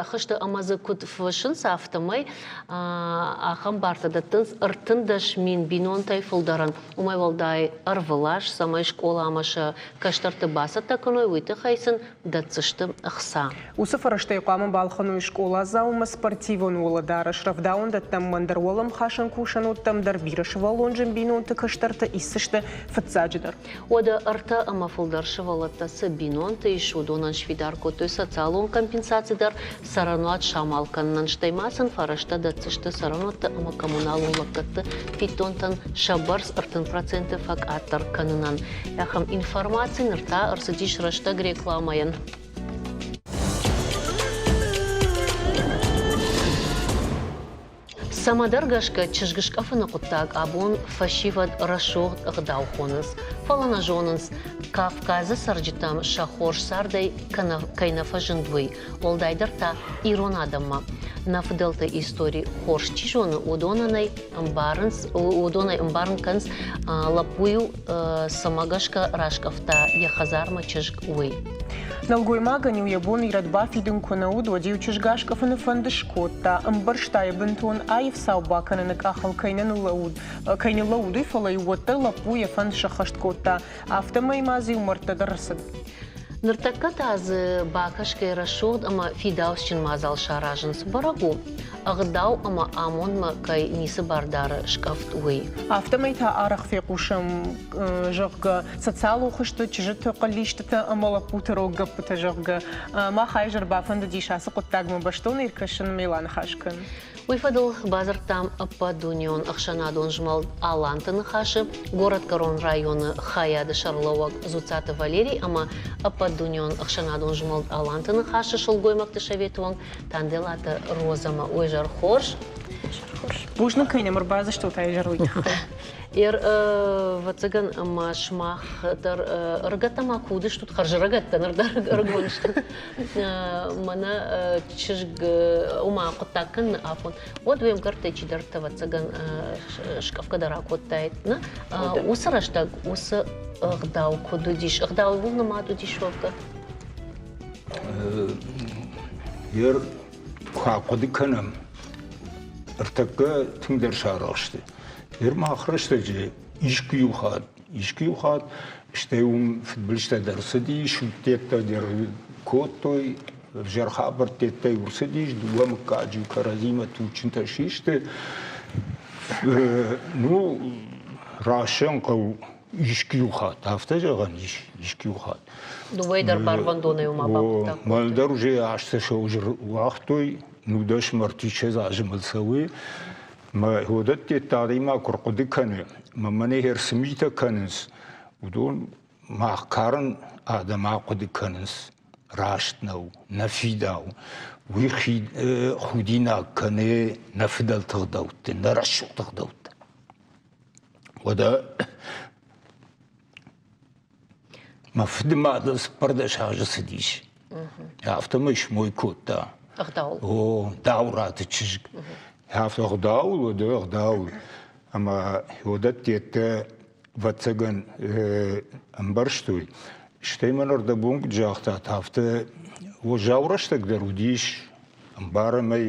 хызты ӕмӕ дзы куыд фыссынц, афтӕмӕй ахӕм бартӕ дӕттынц 13 000 бинонтӕй фылдӕрӕн. Уымӕй уӕлдай ӕрвылаз, цӕмӕй скъоламӕ сӕ кӕстӕрты бацӕттӕ кӕной, уый тыххӕй сын дӕтдзысты ӕхца. Уыцы фӕрӕзтӕй хъуамӕ балхӕной скъоладзаумӕ спортивон уӕлӕдарӕс, рӕвдауӕндӕттӕм ӕндӕр уӕлӕмхасӕн кусӕнуӕттӕм дӕр бирӕсывӕллонджын бинонты кӕстӕртӕ исдзысты фыццаджыдӕр. Уӕдӕ ӕртӕ ӕмӕ фылдӕр сывӕллӕттӕ цы бинонты ис, уыдонӕн сфидар кодтой социалон компенсаци дӕр цӕрӕнуат самал кӕнынӕн, стӕй ма сын фӕрӕзтӕ дӕтдзысты цӕрӕнуӕтты ӕмӕ коммуналон лӕггӕдты фиддонтӕн сӕ бӕрц 30% фӕкъаддӕр кӕнынӕн. Ахӕм информаци ныр та ӕрцыдис рӕстӕг рекламӕйӕн. Цӕмӕдӕр гӕсгӕ чызг скъӕфыны хъуыддаг абон фӕсивӕд рӕсугъд ӕгъдау хонынц, фӕлӕ нӕ зонынц, Кавказы цӕрджытӕм сӕ хорз цардӕй кӕй нӕ фӕзынд, уый, уӕлдайдӕр та ирон адӕммӕ. Нӕ фыдӕлты истори хорз чи зоны, уыдонӕн ӕй ӕмбарынц, уыдонӕй ӕмбарын кӕнынц, лӕппу-иу цӕмӕ гӕсгӕ раскъӕфта йӕ хӕдзармӕ чызг, уый. Нӕлгоймагӕн-иу йӕ бон ирӕд бафидын куы нӕ уыд, уӕд-иу чызг аскъӕфыны фӕнд скодта, ӕмбӕрста йӕ бынтон аив сау бакӕныны къахыл кӕй нӕ ныллӕууыд, кӕй ныллӕууыд, уый, фӕлӕ-иу уӕддӕр лӕппу йӕ фӕнд сӕххӕст кодта. Афтӕмӕй ма дзы-иу мӕрдтӕ дӕр ӕрцыд. Ныртӕккӕ та дзы бакӕсгӕ рӕсугъд ӕмӕ фидауцджын мадзал саразынц. Бӕрӕг у, ӕгъдау ӕмӕ амондмӕ кӕй ницы бар дары скъӕфт, уый. Афтӕмӕй та арӕх фехъусӕм, зӕгъгӕ, социалон хызты чызджыты хъыллистытӕ ӕмӕ лӕппуты рог гӕппытӕ, зӕгъгӕ. Мах ӕй бафӕндыдис ацы хъуыддагмӕ бӕстон ӕркӕсын ӕмӕ йыл аныхас кӕнын. Уый фӕдыл бадзырдтам ӕппӕтдунеон ӕхсӕнадон змӕлд Аланты ныхасы Горӕтгӕрон районы хайады сӕргълӕууӕг Дзуццаты Валерий ӕмӕ ӕппӕтдунеон ӕхсӕнадон змӕлд Аланты ныхасы сылгоймӕгты советы уӕнг Танделаты Розӕмӕ. Уый зӕр хорз. Бузныг, кӕй нӕм ӕрбадзыстут изӕр уый тыххӕй. Ер, ӕвӕццӕгӕн, ӕмӕ сымах дӕр ӕрыгӕттӕ ма куы уыдыстут, хӕрзӕрыгӕттӕ ныр дӕр ӕрыгон стут. Мӕнӕ чызг, ома хъуыддаг кӕныны афон, уӕд уе мгӕрттӕй чидӕртӕ, ӕвӕццӕгӕн, скъӕфгӕ дӕр акодтаид. Нӕ? Уыцы рӕстӕг уыцы ӕгъдау куыд уыдис? Ӕгъдауыл нымад уыдис уӕвгӕ? Ер куы ахъуыды кӕнӕм, ӕртӕккӕ тынгдӕр сарӕхсты. Ер мах рӕстӕджы искуы-иу хатт, искуы-иу хатт, стӕй уым фыдбылызтӕ дӕр цыди, судтӕттӕ дӕр кодтой, ӕвзӕр хабӕрттӕ ӕрцыдис, дыууӕ мыггаджы кӕрӕдзимӕ туджджынтӕ систы. Ну, рассӕн хъӕу искуы-иу хатт, афтӕ зӕгъӕн ис, искуы-иу хатт. Дыууӕ дӕр барвӕндонӕй уымӕ бахъуыддаг. Мӕн дӕр уже азтӕ сӕ уагътой, 19 мӕ 30 азы мыл цӕуы. Мӕ уыдӕтты адӕймаг куы рхъуыды кӕны, мӕ мӕнӕ цы митӕ кӕнынц, уыдон мах карын адӕм ахъуыды кӕнынц, раст нӕу, нӕ фидау. Уый худинаг кӕны нӕ фыдӕлты ӕгъдӕутты, нӕ рӕсугъд ӕгъдӕутты. Уӕдӕ мӕ фыдымадыл 14 азы цыдис. Афтӕмӕй смой кодта. Ӕгъдауыл. О, Дауыраты чызг. Афтӕ ӕгъдауыл, уӕдӕ ӕгъдауыл. Ӕмӕ уыдӕттӕ ӕвӕццӕгӕн, ӕмбӕрстой. Стӕй мӕн ӕрдӕбон куыд загътат, афтӕ уӕззау рӕстӕг дӕр уыдис, ӕмбарӕм ӕй,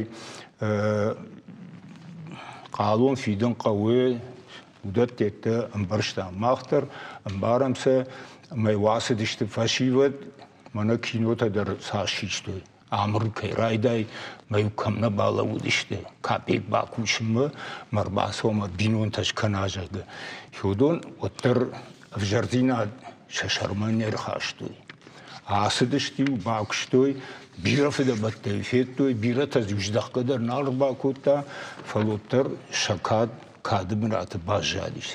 хъалон фидын хъӕуы, уыдӕттӕ ӕмбӕрстам мах дӕр, ӕмбарӕм сӕ, ӕмӕ уацыдысты фӕсивӕд, мӕнӕ кинотӕ дӕр цас систой. Амыр кӕй райдай, мӕ-иу кӕм нӕ балӕууыдысты, капек бакусынмӕ, мӕ ӕрбацӕуӕмӕ бинонтӕ скӕна, зӕгъгӕ. Уыдон уӕддӕр ӕвзӕрдзинад сӕ сӕрмӕ не рхастой. Ацыдысты-иу, бакуыстой, бирӕ фыдӕбӕттӕ федтой, бирӕтӕ дзы здӕхгӕ дӕр нал ӕрбакодта, фӕлӕ уӕддӕр сӕ кад кады бынаты баззадис.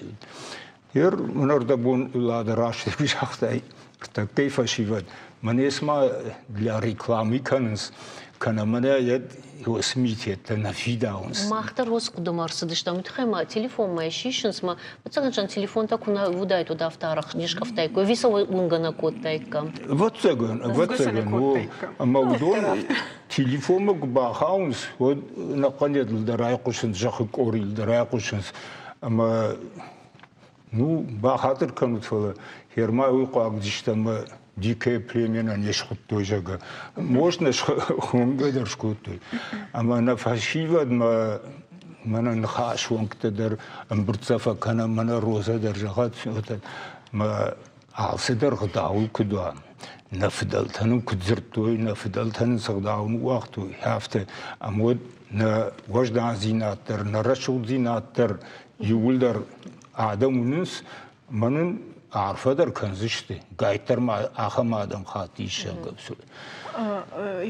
Ер мын ӕрдӕбон Лада раст загътай, ӕртӕккӕй фӕсивӕд, мӕнӕ цыма для рекламы кӕнынц, кӕнӕ мӕнӕ йӕ СМИ-теттӕ нӕ фидауынц. Мах дӕр уыцы хъуыдымӕ ӕрцыдыстӕм, уый тыххӕй ма телефонмӕ сисынц, ма ӕвӕццӕгӕн, телефонтӕ куы нӕ уыдаид, уӕд афтӕ арӕх не скъӕфтаиккой, ӕви сӕ уынгӕ нӕ кодтаиккам? Ӕвӕццӕгӕн, ӕвӕццӕгӕн, ӕмӕ уыдон телефонмӕ куы бахауынц, уӕд ӕнӕхъӕн дӕр айхъуысынц, зӕххы къорийыл дӕр айхъуысынц, ӕмӕ ну, бахатыр кӕнут, фӕлӕ фермӕ уый хъуаг уыдыстӕм ӕмӕ дикое племена не схуыдтой, зӕгъгӕ. Можно хонгӕ дӕр скодтой. Ӕмӕ нӕ фӕсивӕдмӕ мӕнӕ ныхас уӕнгтӕ дӕр ӕмбырдтӕ фӕкӕнӕм, мӕнӕ Розӕ дӕр зӕгъӕд, мӕ алцыдӕр гъдауыл куыд уа, нӕ фыдӕлтӕ нын куыд дзырдтой, нӕ фыдӕлтӕ нын цы гъдау ныууагътой, афтӕ. Ӕмӕ уӕд нӕ уӕздандзинад дӕр, нӕ рӕсугъддзинад дӕр иууылдӕр адӕм уынынц, мӕ нын арфӕ дӕр кӕндзысты. Гайддӕр ма ахӕм адӕм хатт ис, зӕгъгӕ.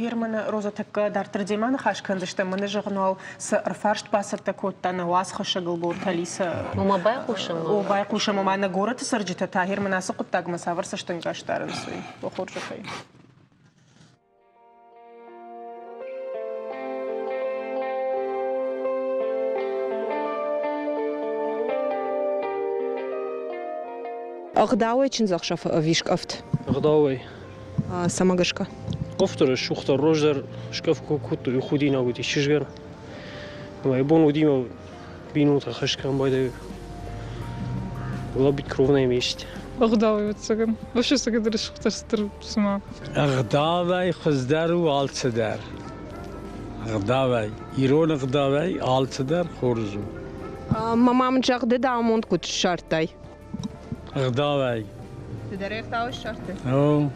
Ерманы Роза тӕккӕ дарддӕр демӕ ныхас кӕндзыстӕм, мӕнӕ зӕгъын уал цы ӕрфарст бацӕттӕ кодта нӕ уацхӕссӕгыл Борты Алисӕ. Ома байхъусӕм? О, байхъусӕм, ома нӕ горӕты цӕрджытӕ та Герман ацы хъуыддагмӕ цавӕр цӕстӕнгас дарынц, уый. О, хорзӕхӕй. Ӕгъдауӕй чындзӕхсӕвы ӕви скъӕфт? Ӕгъдауӕй. Цӕмӕ гӕсгӕ? Къуыфты рӕсугъддӕр раздӕр скъӕф куы кодтой, худинаг уыди чызгӕн. Ӕмӕ йӕ бон уыди мӕ бинонтӕ хӕст кӕнын байдайой. Была быть кровная месть. Ӕгъдауӕй, ӕвӕццӕгӕн. Вообще рӕсугъддӕр стыр цыма. Ӕгъдауӕй хуыздӕр у алцыдӕр. Ӕгъдауӕй, ирон ӕгъдауӕй алцыдӕр хорз у. Мӕ мам зӕгъ, ды дӕ амонд куыд ссардтай? Ӕгъдауӕй. Ды дӕр ӕгъдау ссардтай? О.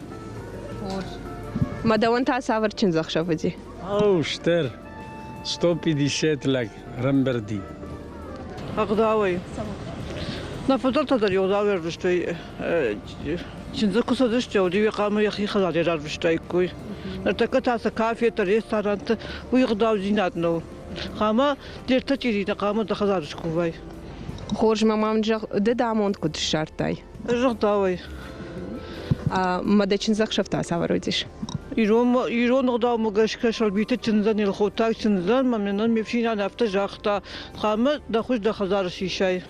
Хорз. Мӕ дӕуӕн та цавӕр чындзӕхсӕв уыди? Ау, стыр. 150 лӕг рамбырди. Ӕгъдауӕй. Нӕ фыдӕлтӕ дӕр ӕгъдауӕй ӕрвыстой. Чындзы куы цыдысты, уӕд иу хъуамӕ йӕхи хӕдзарӕй рарвыстаиккой. Ныртӕккӕ та сӕ кафетӕ, ресторанты уый ӕгъдаудзинад нӕу. Хъуамӕ де ртӕ чъиритӕ хъуамӕ дӕ хӕдзары скувай. Хорз, мӕ мам зӕгъ, ды дӕ амонд куыд ссардтай? Ӕгъдауӕй. Мӕ дӕ чындзӕхсӕв та цавӕр уыдис? Ирон, ирон ӕгъдаумӕ гӕсгӕ сабиты чындзӕн, елхотаг чындзӕн, мӕ мӕнӕн ме фсинӕн афтӕ загъта, хъуамӕ дӕ хуыз дӕ хӕдзары сисай.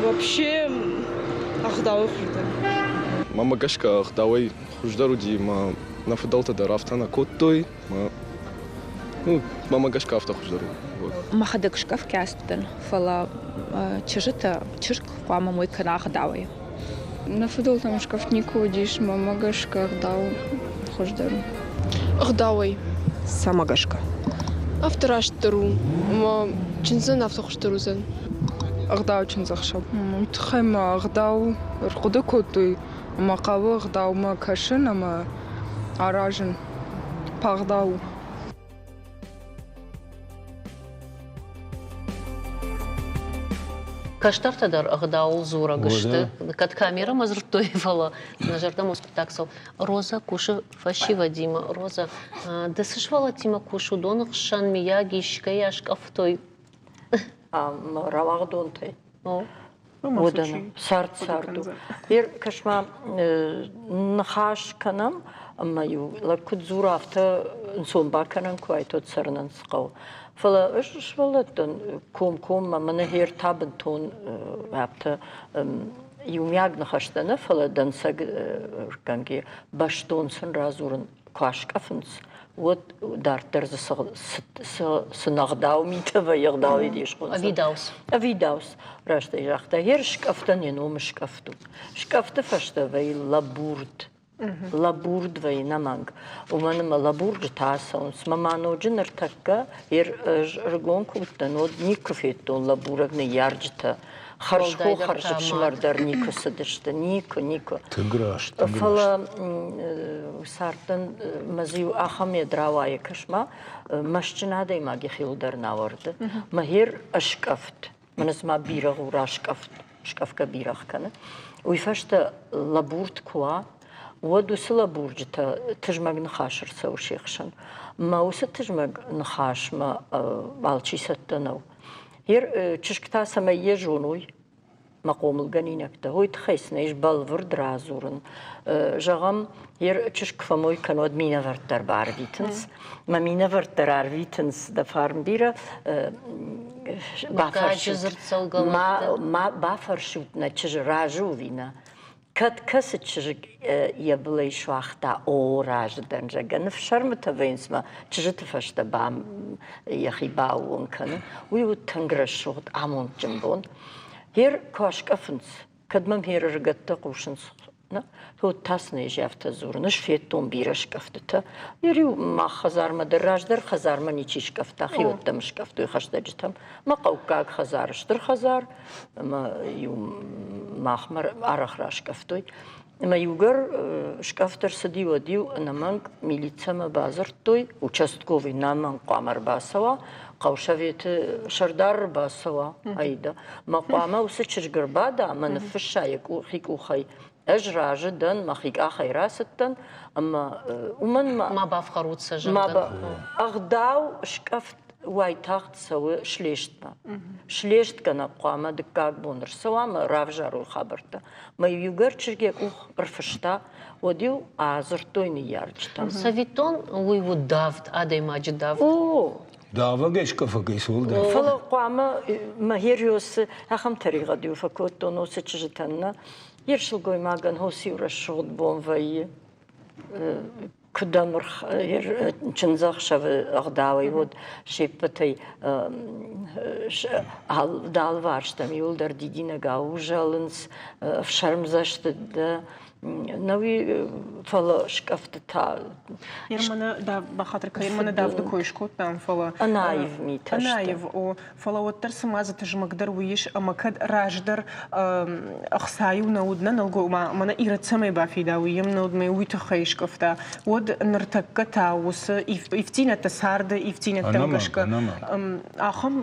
Вообще ӕгъдауӕй хуыздӕр. Мӕнмӕ гӕсгӕ ӕгъдауӕй хуыздӕр уыди, мӕ нӕ фыдӕлтӕ дӕр афтӕ нӕ кодтой. Ну, мӕнмӕ гӕсгӕ афтӕ хуыздӕр у. Мӕхӕдӕг скъӕфгӕ дӕн, фӕлӕ чызджытӕ чызг хъуамӕ мой кӕна ӕгъдауӕй. Нӕ фыдӕлтӕм скъӕфт никуы уыдис, мӕнмӕ гӕсгӕ ӕгъдау хуыздӕр у. Ӕгъдауӕй. Цӕмӕ гӕсгӕ? Афтӕ растдӕр у, ӕмӕ чындзӕн афтӕ хуыздӕр уыдзӕн. Ӕгъдау чындзӕхсӕв. Уый тыххӕй ма ӕгъдау ӕрхъуыды кодтой ӕмӕ хъӕуы ӕгъдаумӕ кӕсын ӕмӕ аразын. Пӕгъдау у. Кӕстӕртӕ дӕр ӕгъдауыл дзурӕг сты. Кӕд камерӕмӕ дзырдтой, фӕлӕ нӕ зӕрдӕмӕ хъуыддаг цӕуы. Роза кусы фӕсивӕдимӕ. Роза, ды цы сывӕллӕттимӕ кусы, уыдоны хсӕн миййаг искӕй аскъӕфтой? Рауагъдонтӕй. Уӕдӕ цард цард у. Ер, кӕс-ма, ныхас кӕнӕм, ӕмӕ-иу лӕг куыд дзура, афтӕ ӕнцон бакӕнӕн куы уайд, уӕд цӕрынӕн цы хъӕуы. Фӕлӕ ӕз сывӕллӕттӕн комкоммӕ мӕнӕ хер та бынтон афтӕ иумиаг ныхӕстӕ нӕ, фӕлӕ дӕнцӕг кӕнгӕ бӕстон сын радзурын куы аскъӕфынц, уӕд дарддӕр дзы цы нӕгъдау митӕ вӕййы, ӕгъдауӕй де схонынц. Ӕвидауц. Ӕвидауц, раст ӕй загъта. Йе рскъӕфтӕн йӕ ном скъӕфт у. Скъӕфты фӕстӕ вӕййы лӕбурд. Лӕбурд вӕййы нӕмӕнг. Уымӕн ӕмӕ лӕбурджытӕ ацӕуынц. Мӕ ма ноджы ныртӕккӕ ӕз ӕрыгон куы уыдтӕн, уӕд никуы федтон лӕбурӕг ныййарджытӕ. Хӕрзхо, хӕрзӕфсымӕр дӕр никуы цыдысты, никуы, никуы. Тынг раст, тынг Фӕлӕ цардтӕн мӕ дзы иу ахӕм ед рауайы, кӕс-ма, мӕстджын адӕймаг йӕхиуыл дӕр нӕ ауӕрды. Мӕ хер ӕскъӕфт, мӕнӕ цыма бирӕгъ у раскъӕфт, скъӕфгӕ бирӕгъ кӕны. Уый фӕстӕ лӕбурд куы уа, уӕд уыцы лӕбурджытӕ тызмӕг ныхас ӕрцӕуы се хсӕн. Мӕ уыцы тызмӕг ныхасмӕ алчи цӕттӕ нӕу. Ер чызг та цӕмӕй йӕ зоной, мӕ хъомылгӕнинӕгтӕ, уый тыххӕй сын ис бӕлвырд радзурын. Зӕгъӕм, ер чызг куы фӕмой кӕны, уӕд минӕвӕрттӕ ӕрбарвитынц. Мӕ минӕвӕрттӕ рарвитынц дӕ фарн бирӕ. Бафӕрсут нӕ чызджы, разы у ӕви нӕ. Кӕд кӕцы чызг йӕ былӕй суагъта, о, разы дӕн, зӕгъгӕ, ныфсӕрмытӕ вӕййынц мӕ чызджыты фӕстӕ йӕхи бааууон кӕны. Уый уыд тынг рӕсугъд, амондджын бон. Гьер куы аскъӕфынц, кӕд мӕм гьер ӕрыгӕттӕ хъусынц, нӕ, уӕд та сын ӕз афтӕ дзурын, ӕз федтон бирӕ скъӕфтытӕ. Иу мах хӕдзармӕ дӕр раздӕр хӕдзармӕ ничи скъӕфта, хиуӕттӕм скъӕфтой хӕстӕджытӕм. Мӕ хъӕуккаг хӕдзар стыр хӕдзар, ӕмӕ иу махмӕ арӕх раскъӕфтой. Ӕмӕ иугӕр скъӕфт ӕрцыди, уӕд-иу ӕнӕмӕнг милицӕмӕ бадзырдтой, участковый нӕмӕнг хъуамӕ ӕрбацӕуа, хъӕусоветы сӕрдар ӕрбацӕуа, Аида. Мӕ хъуамӕ уыцы чызг ӕрбада ӕмӕ ныффысса йӕ хи къухӕй. Ӕз разы дӕн, мӕхи къахӕй рацыдтӕн, ӕмӕ уымӕн ма бафхӕрут сӕ, зӕгъгӕ. Ӕгъдау скъӕфт уайтагъд цӕуы слестмӕ. Слестгӕнӕг хъуамӕ дыккаг бон ӕрцӕуа ӕмӕ равзарой хабӕрттӕ. Мӕ иугӕр чызг йӕ къух ӕрфыста, уӕд-иу адзырдтой ныййарджытӕм. Цӕвиттон, уый уыд давд, адӕймаджы давд. О! Давӕгӕй скъӕфӕгӕй цы уӕлдай? Фӕлӕ хъуамӕ мӕ Хериосы ахӕм тӕригъӕд-иу фӕкодтон уыцы чызджытӕн нӕ. Йе сылгоймагӕн хосы-иу рӕсугъд бон вӕййы. Куыд чындзӕхсӕвы ӕгъдауӕй уыд се ппӕтӕй алыварстӕм иуылдӕр дидинӕгау узӕлынц, ӕфсӕрмдзӕсты дӕ нӕуи, фӕлӕ скъӕфтытӕ. Ерманы бахатыр кӕн, Ерманы давды кой скодтам, фӕлӕ ӕнаив митӕ сты. Ӕнаив, о, Фӕлӕ уӕддӕр цыма дзы тызмӕгдӕр уый ис, ӕмӕ кӕд раздӕр ӕхца-иу нӕ уыд нӕ нӕлгоймаг, мӕнӕ ирӕд цӕмӕй бафида, уый йӕм нӕ уыд, мӕ уый тыххӕй скъӕфта, уӕд ныртӕккӕ та уыцы ивддзинӕдтӕ, царды ивддзинӕдтӕм гӕсгӕ ахӕм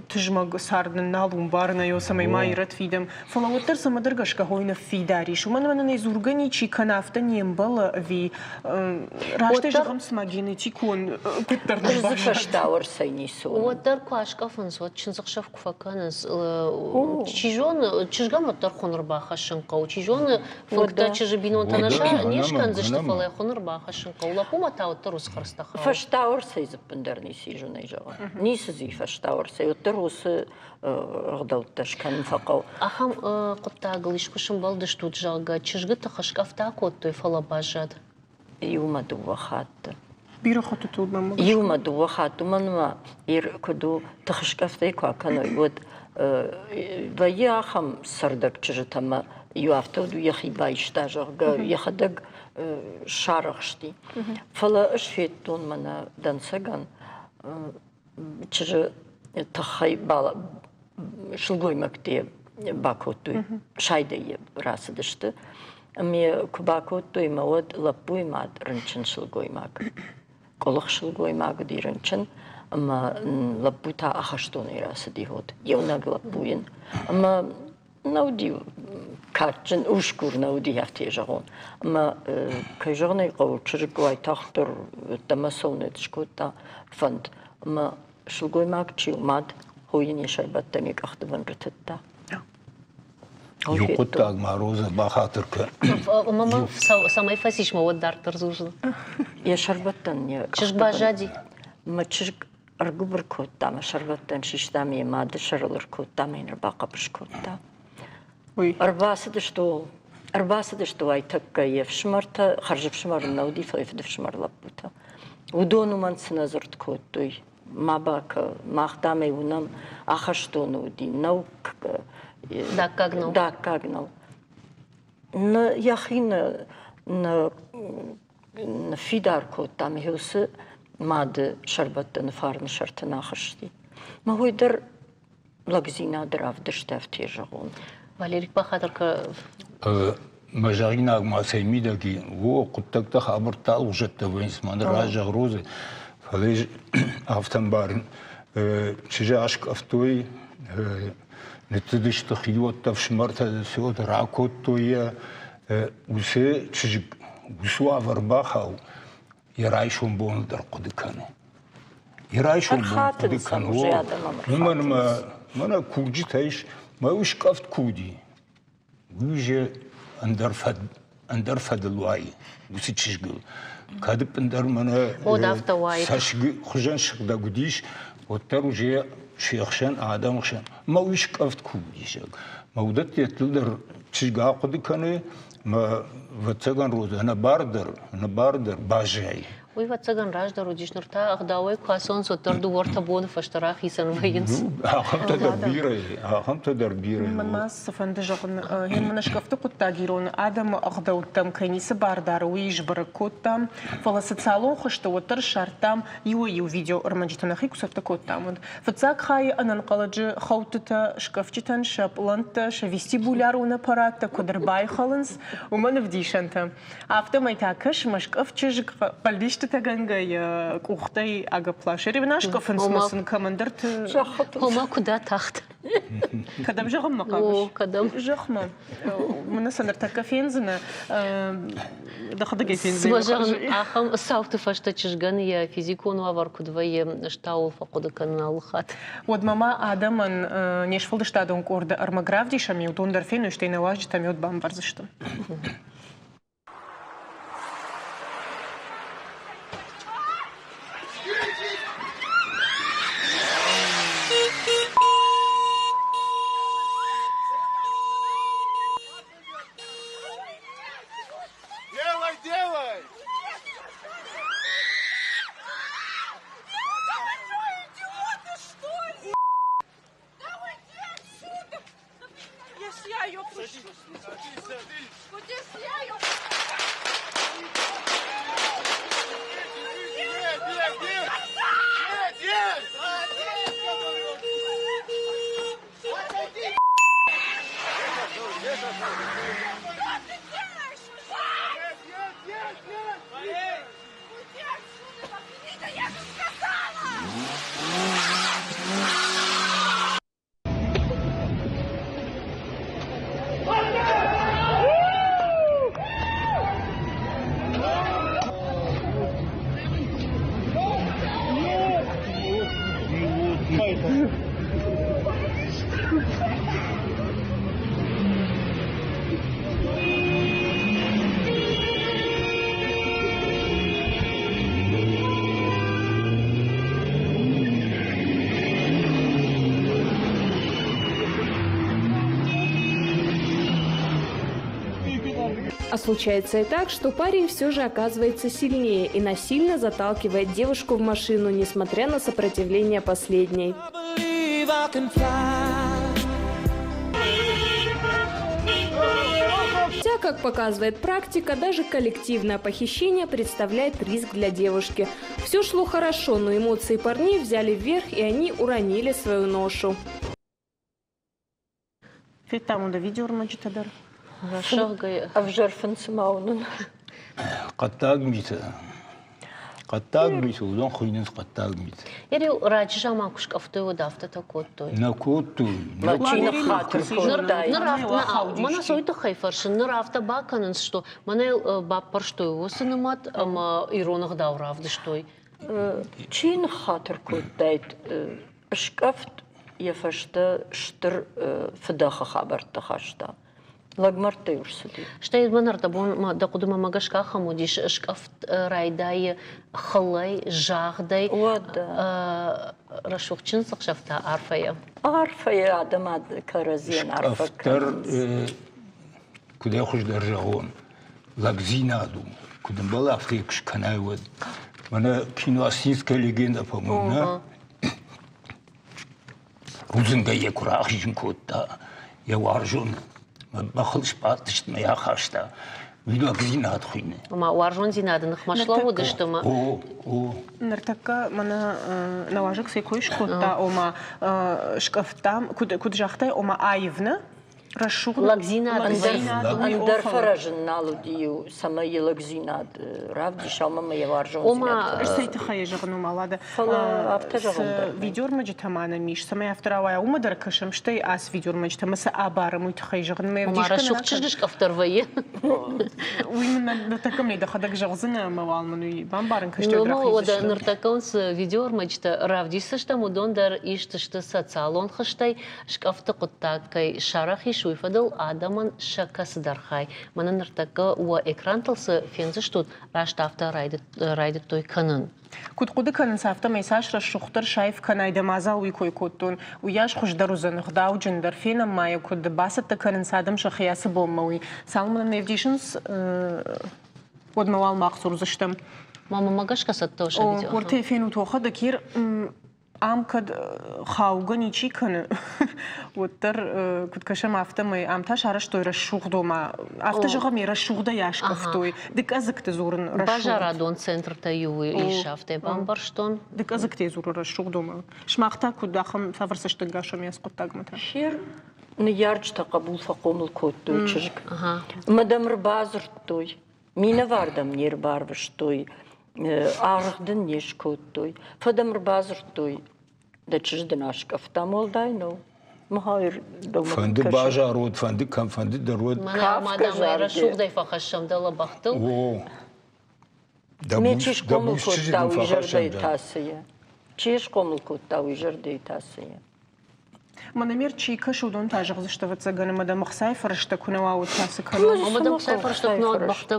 тызмӕг цард нын нал у, бар нӕ цӕмӕй ма ирӕд фидӕм. Фӕлӕ уӕддӕр цӕмӕдӕр гӕсгӕ хой ныффидар ис. Уымӕн ӕмӕ нын ӕй дзургӕ ничи кӕны, афтӕ не мбӕлы ӕви растӕй зӕгъӕм, цыма генетикон куыддӕр нын баззад. Фӕстауӕрцӕй ницы уыны. Уӕддӕр куы аскъӕфынц, уӕд чындзӕхсӕв куы фӕкӕнынц, чи зоны, чызгӕн уӕддӕр хуын ӕрбахӕссын хъӕуы, чи зоны, фынгтӕ чызджы бинонтӕ не скӕндзысты, фӕлӕ хуын ӕрбахӕссын хъӕуы. Лӕппумӕ та уӕддӕр уыцы хӕрдзтӕ хауы. Фӕстауӕрцӕй дзы ӕппындӕр ницы ис, зынӕй зӕгъын. Ницы дзы и фӕстауӕрцӕй, уӕддӕр уыцы ӕгъдӕуттӕ скӕнын фӕхъӕуы. Ахӕм хъуыддагыл искуы сымбӕлдыстут, зӕгъгӕ, чызгыты хӕсгӕфтӕ акодтой, фӕлӕ баззад? Иумӕ дыууӕ хатты. Бирӕ хӕттыты уыд мӕм. Иумӕ дыууӕ хатты, уымӕн ӕмӕ куыд у, тыхыскъӕфтӕй куы акӕной, уӕд вӕййы ахӕм цӕрдӕг чызджытӕ ӕмӕ иу афтӕ уыд, йӕхи байста, зӕгъгӕ, йӕхӕдӕг сарӕхсти. Фӕлӕ ӕз федтон мӕнӕ дӕнцӕгӕн чызджы тыххӕй сылгоймӕгтӕ бакодтой, сайдӕй рацыдысты. Ӕмӕ куы бакодтой, мӕ уӕд лӕппуйы мад рынчын сылгоймаг, къуылых сылгоймаг уыди рынчын, ӕмӕ лӕппу та ахӕстонӕй рацыди вот, иунӕг лӕппу йын. Ӕмӕ нӕ уыди кадджын усгур нӕ уыди, афтӕ зӕгъон. Ӕмӕ, кӕй зӕгъын ӕй хъӕуы, чызг уайтагъддӕр ӕддӕмӕ цӕуынӕй скодта фӕнд. Ӕмӕ сылгоймаг чи у, мад, хо йын йӕ сӕрбӕттӕн йӕ къӕхты бын рытыдта. Иу хъуыддаг ма, Роза, бахатыр кӕн. Мама, цӕмӕй фӕцис мӕ, уӕд дарддӕр дзурдзӕн. Йӕ сӕрбӕттӕн йӕ Чызг баззади. Мӕ чызг ӕргуыбыр кодта, мӕ сӕрбӕттӕн систа, ме мады сӕрыл ӕркодта, мӕ йын ӕрбахъӕбыс кодта. Ӕрбацыдысты ӕрбацыдысты уайтӕккӕ йе фсымӕртӕ, хӕрзӕфсымӕр нӕ уыди, фӕлӕ фыдыфсымӕр лӕппутӕ. Уыдон уымӕн цы нӕ дзырд кодтой, ма бакӕ, мах дам ӕй уынӕм, ахӕстоны уыди, нӕу Даккаг нӕу. Даккаг нӕу. Нӕ йӕхи нӕ нӕ ныффидар кодта, ӕмӕ уыцы мады сӕрбӕттӕны фарны сӕрты нӕ ахызти. Мӕ уый дӕр лӕгдзинады равдыст афтӕ зӕгъон. Валерик бахатыр кӕ. Мӕ зӕгъинаг ма цӕй мидӕг и, о, хъуыддӕгтӕ хабӕрттӕ алгъуызӕттӕ вӕййынц, мӕнӕ разӕгъ Розы, фӕлӕ афтӕ ӕмбарын, чызджы аскъӕфтой, ныццыдысты хиуӕттӕ, ӕфсымӕртӕ, цот ракодтой йӕ, уыцы чызг уыцы уавӕр бахау, йӕ райсом боны дӕр хъуыды кӕны. Йӕ райсом бон хъуыды кӕны, уымӕн ӕмӕ мӕнӕ курджытӕ ис, мӕ уый скъӕфт куы уыди, уый же ӕндӕр фӕд ӕндӕр фӕдыл уайы уыцы чызгыл. Кӕд ӕппындӕр мӕнӕ цӕсгы хуызӕн сыгъдӕг уыдис, уӕддӕр уже се хсӕн, адӕмы хсӕн мӕ уый скъӕфт куы уыдис. Мӕ уыдӕтты дӕр чызг ахъуыды кӕны, мӕ ӕвӕццӕгӕн Роза ӕнӕбары дӕр, ӕнӕбары дӕр баззайы. Уый, ӕвӕццӕгӕн, раздӕр уыдис, ныр та ӕгъдауӕй куы ацӕуынц, уӕддӕр дыууӕ-ӕртӕ боны фӕстӕ рахицӕн вӕййынц. Ахӕмтӕ дӕр бирӕ, ахӕмтӕ дӕр бирӕ. Мӕнмӕ цыфӕнды зӕгъын, мӕнӕ скъӕфты хъуыддаг ирон адӕмы ӕгъдӕуттӕм кӕй ницы бар дары, уый сбӕрӕг кодтам. Фӕлӕ социалон хуызты уӕддӕр ссардтам иуӕй-иу видеоӕрмӕджытӕ нӕхи куы цӕттӕ кодтам, уӕд. Фыццаг хайы ӕнӕнхъӕлӕджы хӕудтытӕ скъӕфджытӕн сӕ пълӕнттӕ, сӕ вестибулярон аппараттӕ куыд ӕрбайхӕлынц, уымӕн ӕвдисӕнтӕ. Афтӕмӕй та кӕс, мӕскъӕф чызг хъӕлдистытӕгӕнгӕ йӕ къухтӕй агӕпп ласы. Ревна скъӕфынц ма сын кӕмӕндӕрты. Ома куыд атахт? Кӕдӕм зӕгъынмӕ хъавыс? О, кӕдӕм? Зӕхмӕ. Мӕнӕ сӕ ныртӕккӕ фендзынӕ. Дӕхӕдӕг ӕй фендзынӕ. Зӕгъын, ахӕм цауты фӕстӕ чызгӕн йӕ физикон уавӕр куыд вӕййы, стауыл фӕхъуыды кӕнын алы хатт. Уӕдмӕ ма адӕмӕн не сфӕлдыстадон къорды ӕрмӕг равдисӕм, уыдон дӕр феной, стӕй нӕ уазджытӕм уӕд бамбардзысты. Делай, делай! Да уйди отсюда! Если я ее пущу. Вот если я ее... Нет, нет, нет! Нет, нет! Отойди! Что ты делаешь? Нет, нет, нет, нет! Уйди отсюда! Да я же сказала! А случается и так, что парень все же оказывается сильнее и насильно заталкивает девушку в машину, несмотря на сопротивление последней. Хотя, как показывает практика, даже коллективное похищение представляет риск для девушки. Все шло хорошо, но эмоции парней взяли вверх, и они уронили свою ношу. Федтам уын видеоӕрмӕджытӕ дӕр? Ӕвзӕр фын цыма уынын. Хъӕддаг митӕ. Хъӕддаг митӕ, уыдон хуыйнынц хъӕддаг митӕ. Ириу раджы заман куы скъӕфтой, уӕд афтӕтӕ кодтой. Нӕ кодтой. Чи ныххатыр кодтай? Ныр афтӕ, мӕнӕ сой тыххӕй фӕрсын, ныр афтӕ бакӕнынц, что мӕнӕ баппӕрстой уыцы нымӕт ӕмӕ ирон ӕгъдау равдыстой. Чи ныххатыр кодтаид скъӕфт йӕ фӕстӕ стыр фыдӕхы хабӕрттӕ хаста. Лӕгмӕрдтӕй ӕрцыди. Стӕй мӕн ӕрдӕбон дӕ хъуыдымӕ мӕ гӕсгӕ ахӕм уыдис, скъӕфт райдайы хылӕй, загъдӕй. Уӕдӕ. Рӕсугъд чындзӕхсӕвтӕ арфӕйӕ. Арфӕйӕ адӕм кӕрӕдзийӕн арфӕ кӕнынц. Куыдӕй хуыздӕр зӕгъон, лӕгдзинад у. Куыд ӕмбӕлы, афтӕ куы скӕнай, уӕд. Мӕнӕ кино «Осинская легенда», по-моему, нӕ? Рудзынгӕй йӕ куы рахизын кодта йӕ уарзон бӕхыл сбадтысты мӕ йӕ ахаста. Уый лӕгдзинад хуыйны. Ома уарзондзинады ныхмӕ слӕууыдысты ӕмӕ. О, о. Ныртӕккӕ мӕнӕ нӕуазӕг сӕ кой скодта, ома скъӕфтам, куыд загътай, ома аив нӕ? Рӕсугъд лӕгдзинад ӕндӕр фӕрӕзын нал уыди, цӕмӕй йӕ лӕгдзинад равдиса, ӕмӕ йӕ уарзондзинад. Ӕз цӕй тыххӕй зӕгъын уымӕ, Лада? Фӕлӕ афтӕ зӕгъын дӕр. Видеормӕджытӕ ма нӕм ис, цӕмӕй афтӕ рауайа, уымӕ дӕр кӕсӕм, стӕй ацы видеормӕджытӕ ма цы абарӕм, уый тыххӕй зӕгъын. Мӕ Ома рӕсугъд чызджы скъӕфт дӕр вӕййы. Уый мын ныртӕккӕ мӕ дӕхӕдӕг зӕгъдзынӕ ӕмӕ уал мын уый бамбарын кӕстӕр Уӕдӕ ныртӕккӕ цы видеоӕрмӕджытӕ равдисдзыстӕм, уыдон дӕр ист сты социалон хызтӕй, Скъӕфты хъуыддаг кӕй сарӕх ис, уый фӕдыл адӕмӕн сӕ кӕцыдӕр хай, мӕнӕ ныртӕккӕ уӕ экрантыл цы фендзыстут, раст афтӕ райдыдтой кӕнын. Куыд хъуыды кӕнынц, афтӕмӕй цас рӕсугъддӕр саив кӕнай дӕ мадзал уый кой кодтон, уыйас хуыздӕр уыдзӕн, ӕгъдауджындӕр, фенӕм ма йӕ, куыд бацӕттӕ кӕнынц адӕм сӕхи ацы бонмӕ, уый. Цалынмӕ нын ӕвдисынц, уӕдмӕ уал мах дзурдзыстӕм. Мамӕмӕ гӕсгӕ цӕттӕ у сӕ видео. Уӕртӕ фенут уӕхӕдӕг, Ир ам кӕд хаугӕ ничи кӕны, уӕддӕр куыд кӕсӕм, афтӕмӕй ам та сарӕзтой рӕсугъд, ома афтӕ зӕгъӕм, рӕсугъдӕй аскъӕфтой. Дыкъӕдзыгты дзурын рӕсугъд. Базарадон центртӕ иу ис, афтӕ бамбӕрстон. Дыкъӕдзыгтӕй дзуры рӕсугъд, ома. Сымах та куыд ахӕм цавӕр цӕстӕнгас уӕм ацы хъуыддагмӕ та? Хер ныййарджытӕ хъӕбул фӕхъомыл кодтой чызг. Ӕмӕ дӕм ӕрбадзырдтой, Минӕвар дӕм не рбарвыстой, аргъ дын не скодтой, фӕдӕм ӕрбадзырдтой, дӕ чызг дын аскъӕфтам, уӕлдай нӕу. Фӕнды базар уӕд, фӕнды кӕм фӕнды дӕр уӕд. Мӕнӕ рӕсугъдӕй фӕхӕссӕм дӕлӕ бӕхтыл. О, Ме чи схъомыл кодта, уый зӕрдӕйы тасыйы. Чи схъомыл кодта, уый зӕрдӕйы тасыйы. Мӕнӕ чи кӕсы, уыдон та зӕгъдзысты, ӕвӕццӕгӕн, ӕмӕ дӕм ӕхцайы фӕрӕзтӕ куы нӕ уа, уӕд та цы кӕнон? Ӕмӕ дӕм ӕхцайы фӕрӕзтӕ куы нӕ уа, бӕхтӕ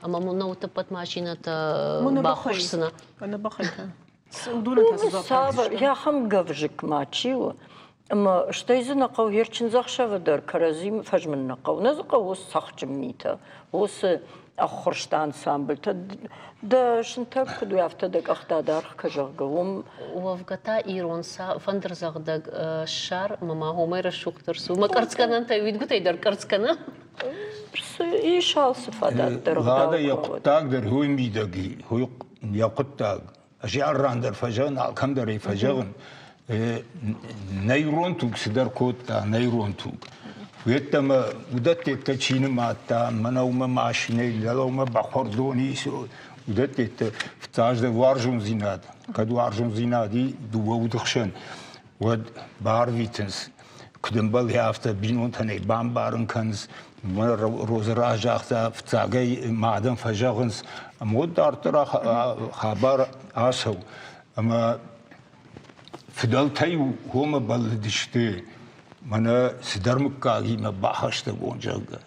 ӕмӕ науты ӕппӕт машинӕтӕ баххуырсдзынӕ. Ӕнӕбӕхӕй та. Уыдоны та цы дзуапп Цавӕр, ахӕм гӕвзыкк ма чи у? Ӕмӕ стӕй дзы нӕ хъӕуы йе рчындзӕхсӕвы дӕр кӕрӕдзи фӕзмын нӕ хъӕуы. Нӕ дзы хъӕуы уыцы цӕхджын митӕ, уыцы ӕххуырст ансамбльтӕ. Дӕ сынтӕг куыд у, афтӕ дӕ къӕхтӕ даргъ кӕ, зӕгъгӕ, уым. Уӕвгӕ та ирон фӕндырдзӕгъдӕг ссар ӕмӕ ма уымӕй рӕсугъддӕр цы у. Мӕ къӕрцгӕнӕнтӕй уидгуытӕй дӕр къӕрц кӕны. Ис алцы фадат дӕр. Лада йӕ хъуыддаг дӕр уый мидӕг и, йӕ хъуыддаг. Ӕз ран дӕр фӕзӕгъын, алкӕм дӕр ӕй фӕзӕгъын, нӕ ирон туг цыдӕр кодта, нӕ ирон туг. Уеддӕмӕ уыдӕттӕ чи нымадта, мӕнӕ уымӕ машинӕйы, дӕлӕ бӕхуӕрдон ис, уыдӕттӕ фыццаджыдӕр уарзондзинад. Кӕд уарзондзинад и дыууӕ уды хсӕн, уӕд барвитынц, куыд ӕмбӕлы, афтӕ бинонтӕн ӕй бамбарын кӕнынц. Роза разагъта, фыццагӕй мадӕн фӕзӕгъынц, ӕмӕ уӕд дарддӕр хабар ацӕуы. Ӕмӕ фыдӕлтӕй уомӕ бӕллыдысты, мӕнӕ цыдӕр мыггагимӕ бахӕстӕгон, зӕгъгӕ.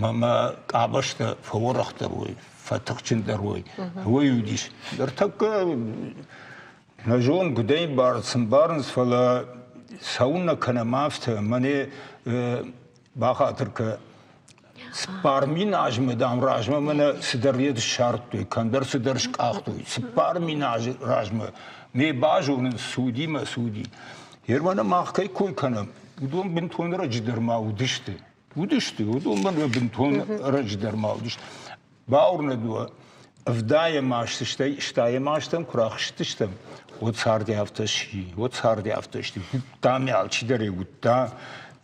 Мӕ мӕ къабӕзтӕ фӕуӕрӕхдӕр уой, фӕтыхджындӕр уой. Уый уыдис. Ныртӕккӕ Нӕ зон, куыдӕй цы мбарынц, фӕлӕ цӕуыннӕ кӕнӕм афтӕ, мӕнӕ бахатыр кӕ, 4000 азмӕ, дам, размӕ мӕнӕ цыдӕр йед ссардтой, кӕмдӕр цыдӕр скъахтой. 4000 азы размӕ ме базонынц суди мӕ суди. Германы мах кӕй кой кӕнӕм, уыдон бынтон ӕрӕджы дӕр ма уыдысты. Уыдысты, уыдон мӕнмӕ бынтон ӕрӕджы дӕр ма уыдысты. Бауырнӕд уӕ, ӕвдайӕм азты, стӕй стайӕм азтӕм куы рахызтыстӕм, уӕд царды афтӕ сси, уӕд царды афтӕ сси. Уыдта мӕ алчидӕр ӕй уыдта,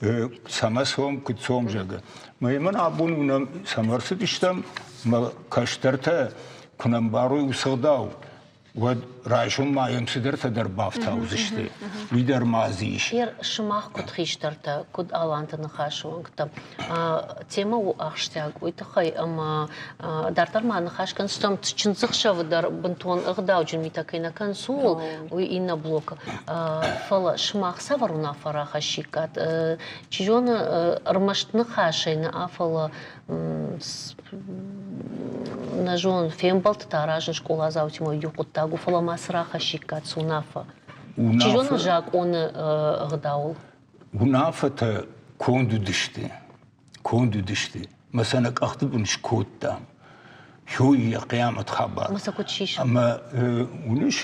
цӕмӕ цом, куыд цом, зӕгъгӕ. Мӕ мӕн абон уынӕм, цӕмӕ ӕрцыдыстӕм, мӕ кӕстӕртӕ куы нӕ мбарой уыцы ӕгъдау. Уӕд райсом ма йӕм цыдӕртӕ дӕр бафтаудзысты. Уый дӕр ма дзы ис. Ер, сымах куыд хистӕртӕ, куыд аланты ныхасы уӕнгтӕ, темӕ у ахсджиаг уый тыххӕй, ӕмӕ дарддӕр ма ныхас кӕндзыстӕм чындзыхсӕвы дӕр бынтон ӕгъдауджын митӕ кӕй нӕ кӕнынц, ууыл, уый иннӕ блокы. Фӕлӕ сымах цавӕр уынаффӕ рахӕссиккат? Чи зоны, ӕрмӕст ныхасӕй нӕ, фӕлӕ нӕ зонын, фембӕлдтытӕ аразын скъоладзаутимӕ иу хъуыддаг у, фӕлӕ ма цы рахӕссиккат цы уынаффӕ? Чи зоны, закъоны ӕгъдауыл? Уынаффӕтӕ конд уыдысты, конд уыдысты. Мӕ сӕ нӕ къӕхты бын скодтам. Хёй йӕ хъиамӕт хабар. Ӕмӕ сӕ куыд сисӕм? Ӕмӕ уыныс,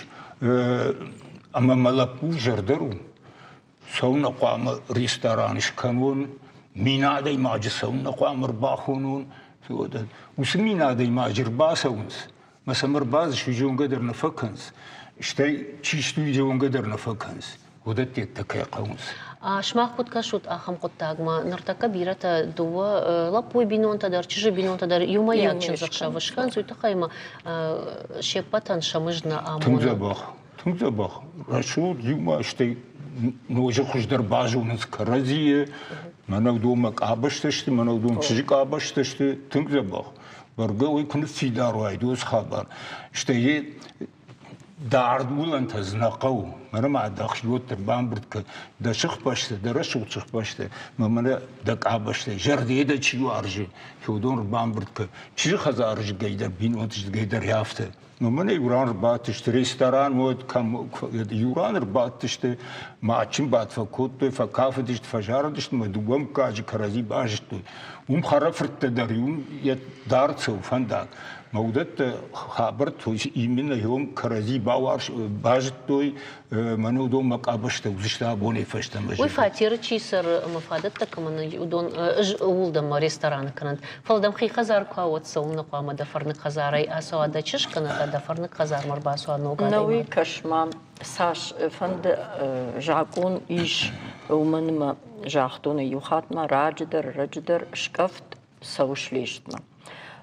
ӕмӕ мӕ лӕппу зӕрдӕ у. Цӕуылнӕ хъуамӕ ресторан скӕнон, мин адӕймаджы цӕуылнӕ хъуамӕ ӕрбахонон. Уыцы мин адӕймаджы ӕрбацӕуынц, мӕ сӕм ӕрбадзыс, уый зонгӕ дӕр нӕ фӕкӕнынц, стӕй чи сты, уый зонгӕ дӕр нӕ фӕкӕнынц. Уыдӕттӕ кӕй хъӕуынц. Сымах куыд кӕсут ахӕм хъуыддагмӕ? Ныртӕккӕ бирӕтӕ дыууӕ лӕппуйы бинонтӕ дӕр, чызджы бинонтӕ дӕр иумӕйаг чындзӕхсӕвы скӕнынц, уый тыххӕй ма се ппӕтӕн сӕ мызд нӕ амоны. Тынг дзӕбӕх. Тынг дзӕбӕх, рӕсугъд иумӕ, стӕй ноджы хуыздӕр базонынц кӕрӕдзийы. Мӕнӕ уыдонмӕ къабӕзтӕ сты, мӕнӕ уыдон чызджы къабӕзтӕ сты, тынг дзӕбӕх. Бӕргӕ уый куы ныффидар уаид уыцы хабар. Стӕй дард уылӕнтӕ дзы нӕ хъӕуы. Мӕнӕ ма дӕхи уӕддӕр бамбырд кӕн. Дӕ сыхбӕсты, дӕ рӕсугъд сыхбӕсты, мӕ мӕнӕ дӕ къабӕзтӕ, зӕрдӕйӕ дӕ чи уарзы, уыдон ӕрбамбырд кӕн. Чызджы хӕдзары зыгӕй дӕр, бинонты зыгӕй дӕр афтӕ. Мӕнӕ иу ран ӕрбадтысты, ресторан уӕд кӕм иу ран ӕрбадтысты, мӕ адджын бадт фӕкодтой, фӕкафыдысты, фӕзарыдысты мӕ дыууӕ мыггаджы кӕрӕдзи базыдтой. Уым хӕрӕфырттӕ дӕр уым йӕ дард цӕуы фӕндаг. Мӕ уыдӕттӕ хабӕрттӕ именно уым кӕрӕдзи базыдтой, мӕнӕ уыдон мӕ къабӕзтӕ уыдзысты абонӕй фӕстӕмӕ. Уый фатеры чи цӕры ӕмӕ фадӕттӕ кӕмӕн ис, уыдон ууыл дӕм рестораны кӕнӕнт. Фӕлӕ дӕм хи хӕдзар куы уа, уӕд цӕуылнӕ хъуамӕ дӕ фӕрныг хӕдзарӕй ацӕуа дӕ чызг кӕнӕ та дӕ фӕрныг хӕдзармӕ ӕрбацуа ног адӕймаг? Нӕуый кӕс-ма, цас фӕнды закъон ис, уымӕн ӕмӕ загътон иу хатт ма раджы дӕр, ӕрӕджы дӕр скъӕфт цӕуы слестмӕ.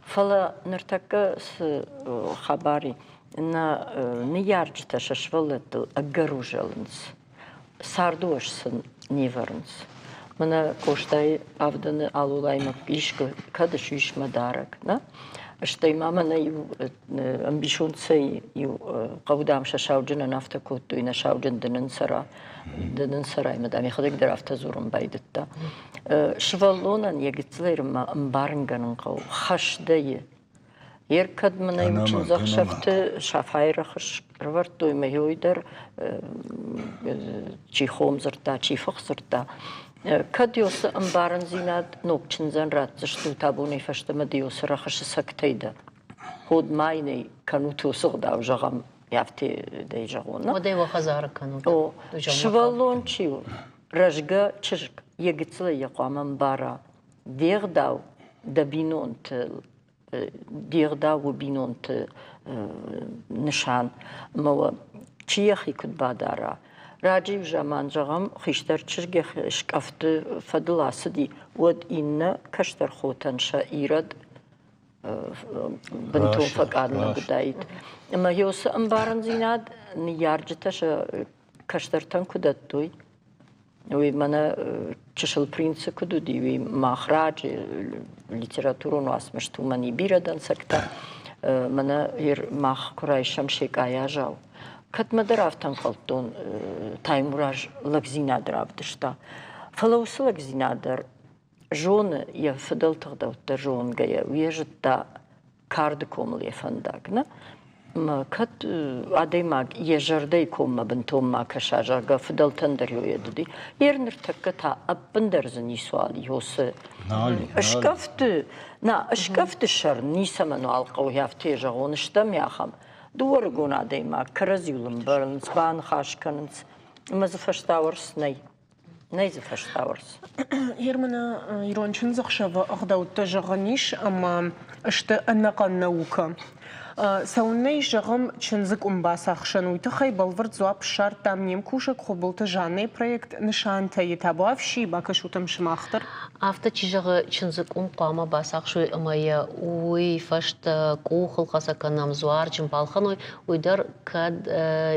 Фӕлӕ ныртӕккӕ цы хабар и, нӕ ныййарджытӕ сӕ сывӕллӕттыл ӕгӕр узӕлынц, цардуӕз сын не вӕрынц. Мӕнӕ Къостайы авдӕны алулаймӕ искуы кӕд ссис мӕ дарӕг, нӕ? Стӕй ма мӕнӕ иу ӕмбисонд цӕй иу хъӕу, дам, сӕ сауджынӕн афтӕ кодтой, нӕ сауджын дын ын цӕра, дын ын цӕрай, мӕ дам, йӕхӕдӕг дӕр афтӕ дзурын байдыдта. Сывӕллонӕн йӕ гыццылӕй ӕмбарынгӕнын хъӕуы, хӕс дӕ и. Ер кӕд мын ӕй чындзӕхсӕвты Сафайы рӕхыс ӕрӕвӕрдтой мӕ йой дӕр чи хом дзырдта, чи фых дзырдта. Кӕд ёсы ӕмбарындзинад ног чындзӕн ратдзыстут абонӕй фӕстӕмӕ ды ёсы рӕхысы цӕгтӕй дӕ. Ход ма йын ӕй кӕнут ёсы гъдау, зӕгъӕм, афтӕ дӕй зӕгъон. Уӕдӕй уӕ хӕдзары кӕнут. О, сывӕллон чи у, рӕзгӕ чызг йӕ гыццылӕй йӕ хъуамӕ ӕмбара, де гъдау дӕ бинонты де гъдау у бинонты нысан ӕмӕ уӕ чи йӕхи куыд бадара. Раджы заман, зӕгъӕм, хистӕр чызг йӕхи скъӕфты фӕдыл ацыди, уӕд иннӕ кӕстӕр хотӕн сӕ ирӕд бынтон фӕкъаднӕг уыдаид. Ӕмӕ уыцы ӕмбарындзинад ныййарджытӕ сӕ кӕстӕртӕн куы дӕттой, уый мӕнӕ чысыл принцы куыд уыди, уый мах раджы литературон уацмысты уымӕн и бирӕ дӕнцӕгтӕ. Мӕнӕ мах куы райсӕм Секъайы Азау. Кӕдмӕ дӕр афтӕ ӕнхъӕлдтон, Таймураз лӕгдзинад равдыста. Фӕлӕ уыцы лӕгдзинад дӕр зоны йӕ фыдӕлты гъдӕуттӕ зонгӕйӕ, уый зыдта карды комыл йӕ фӕндаг, нӕ? Ӕмӕ кӕд адӕймаг йӕ зӕрдӕйы коммӕ бынтон ма кӕса, зӕгъгӕ, фыдӕлтӕн дӕр йӕ уыди, йе ныртӕккӕ та ӕппындӕр дзы ницуал и уыцы скъӕфты, нӕ, скъӕфты сӕр ницӕмӕн уал хъӕуы, афтӕ зӕгъон, стӕм ахӕм. Дыууӕ рыгон адӕймаг кӕрӕдзиуыл ӕмбӕлынц, баныхас кӕнынц, ӕмӕ дзы фӕстауӕрц нӕй. Нӕй дзы фӕстауӕрц. Ермана ирон чындзӕхсӕвы ӕгъдӕуттӕ зӕгъӕн ис, ӕмӕ сты ӕнӕхъӕн наукӕ. Цӕуыннӕ ис, зӕгъӕм, чындзы къуым бацахсӕн, уый тыххӕй бӕлвырд дзуапп ссардтам не мкусӕг Хуыбылты Жаннӕйы проект Нысантӕ-йы. Табуафси, бакӕсут ӕм сымах дӕр. Афтӕ чи зӕгъы, чындзы къуым хъуамӕ бацахсой ӕмӕ йӕ уый фӕстӕ къухылхӕцӕг кӕнӕм дзуарджын балхӕной, уый дӕр кӕд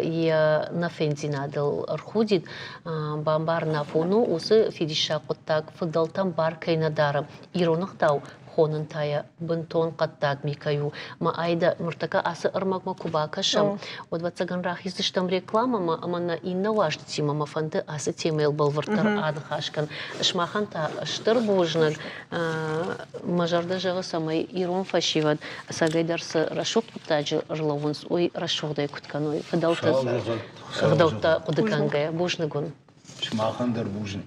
йӕ нӕфендзинадыл ӕрхудид, бамбарын афон у, уыцы фидиссаг хъуыддаг фыдӕлтӕм бар кӕй нӕ дары. Ирон ӕгъдау хонын та йӕ бынтон хъӕддаг ми кӕй у. Мӕ Айда, ныртӕккӕ ацы ӕрмӕгмӕ куы бакӕсӕм, уӕд ӕвӕццӕгӕн рахиздзыстӕм рекламӕмӕ ӕмӕ нӕ иннӕ уазджытимӕ мӕ фӕнды ацы темӕйыл бӕлвырддӕр аныхас кӕн. Сымахӕн та стыр бузныг. Мӕ зӕрдӕ зӕгъы, цӕмӕй ирон фӕсивӕд ӕцӕгӕйдӕр цы рӕсугъд хъуыддаджы ӕрлӕууынц, уый рӕсугъдӕй куыд кӕной, фыдӕлты ӕгъдӕуттӕ хъуыды кӕнгӕйӕ. Бузныг уын. Сымахӕн дӕр бузныг.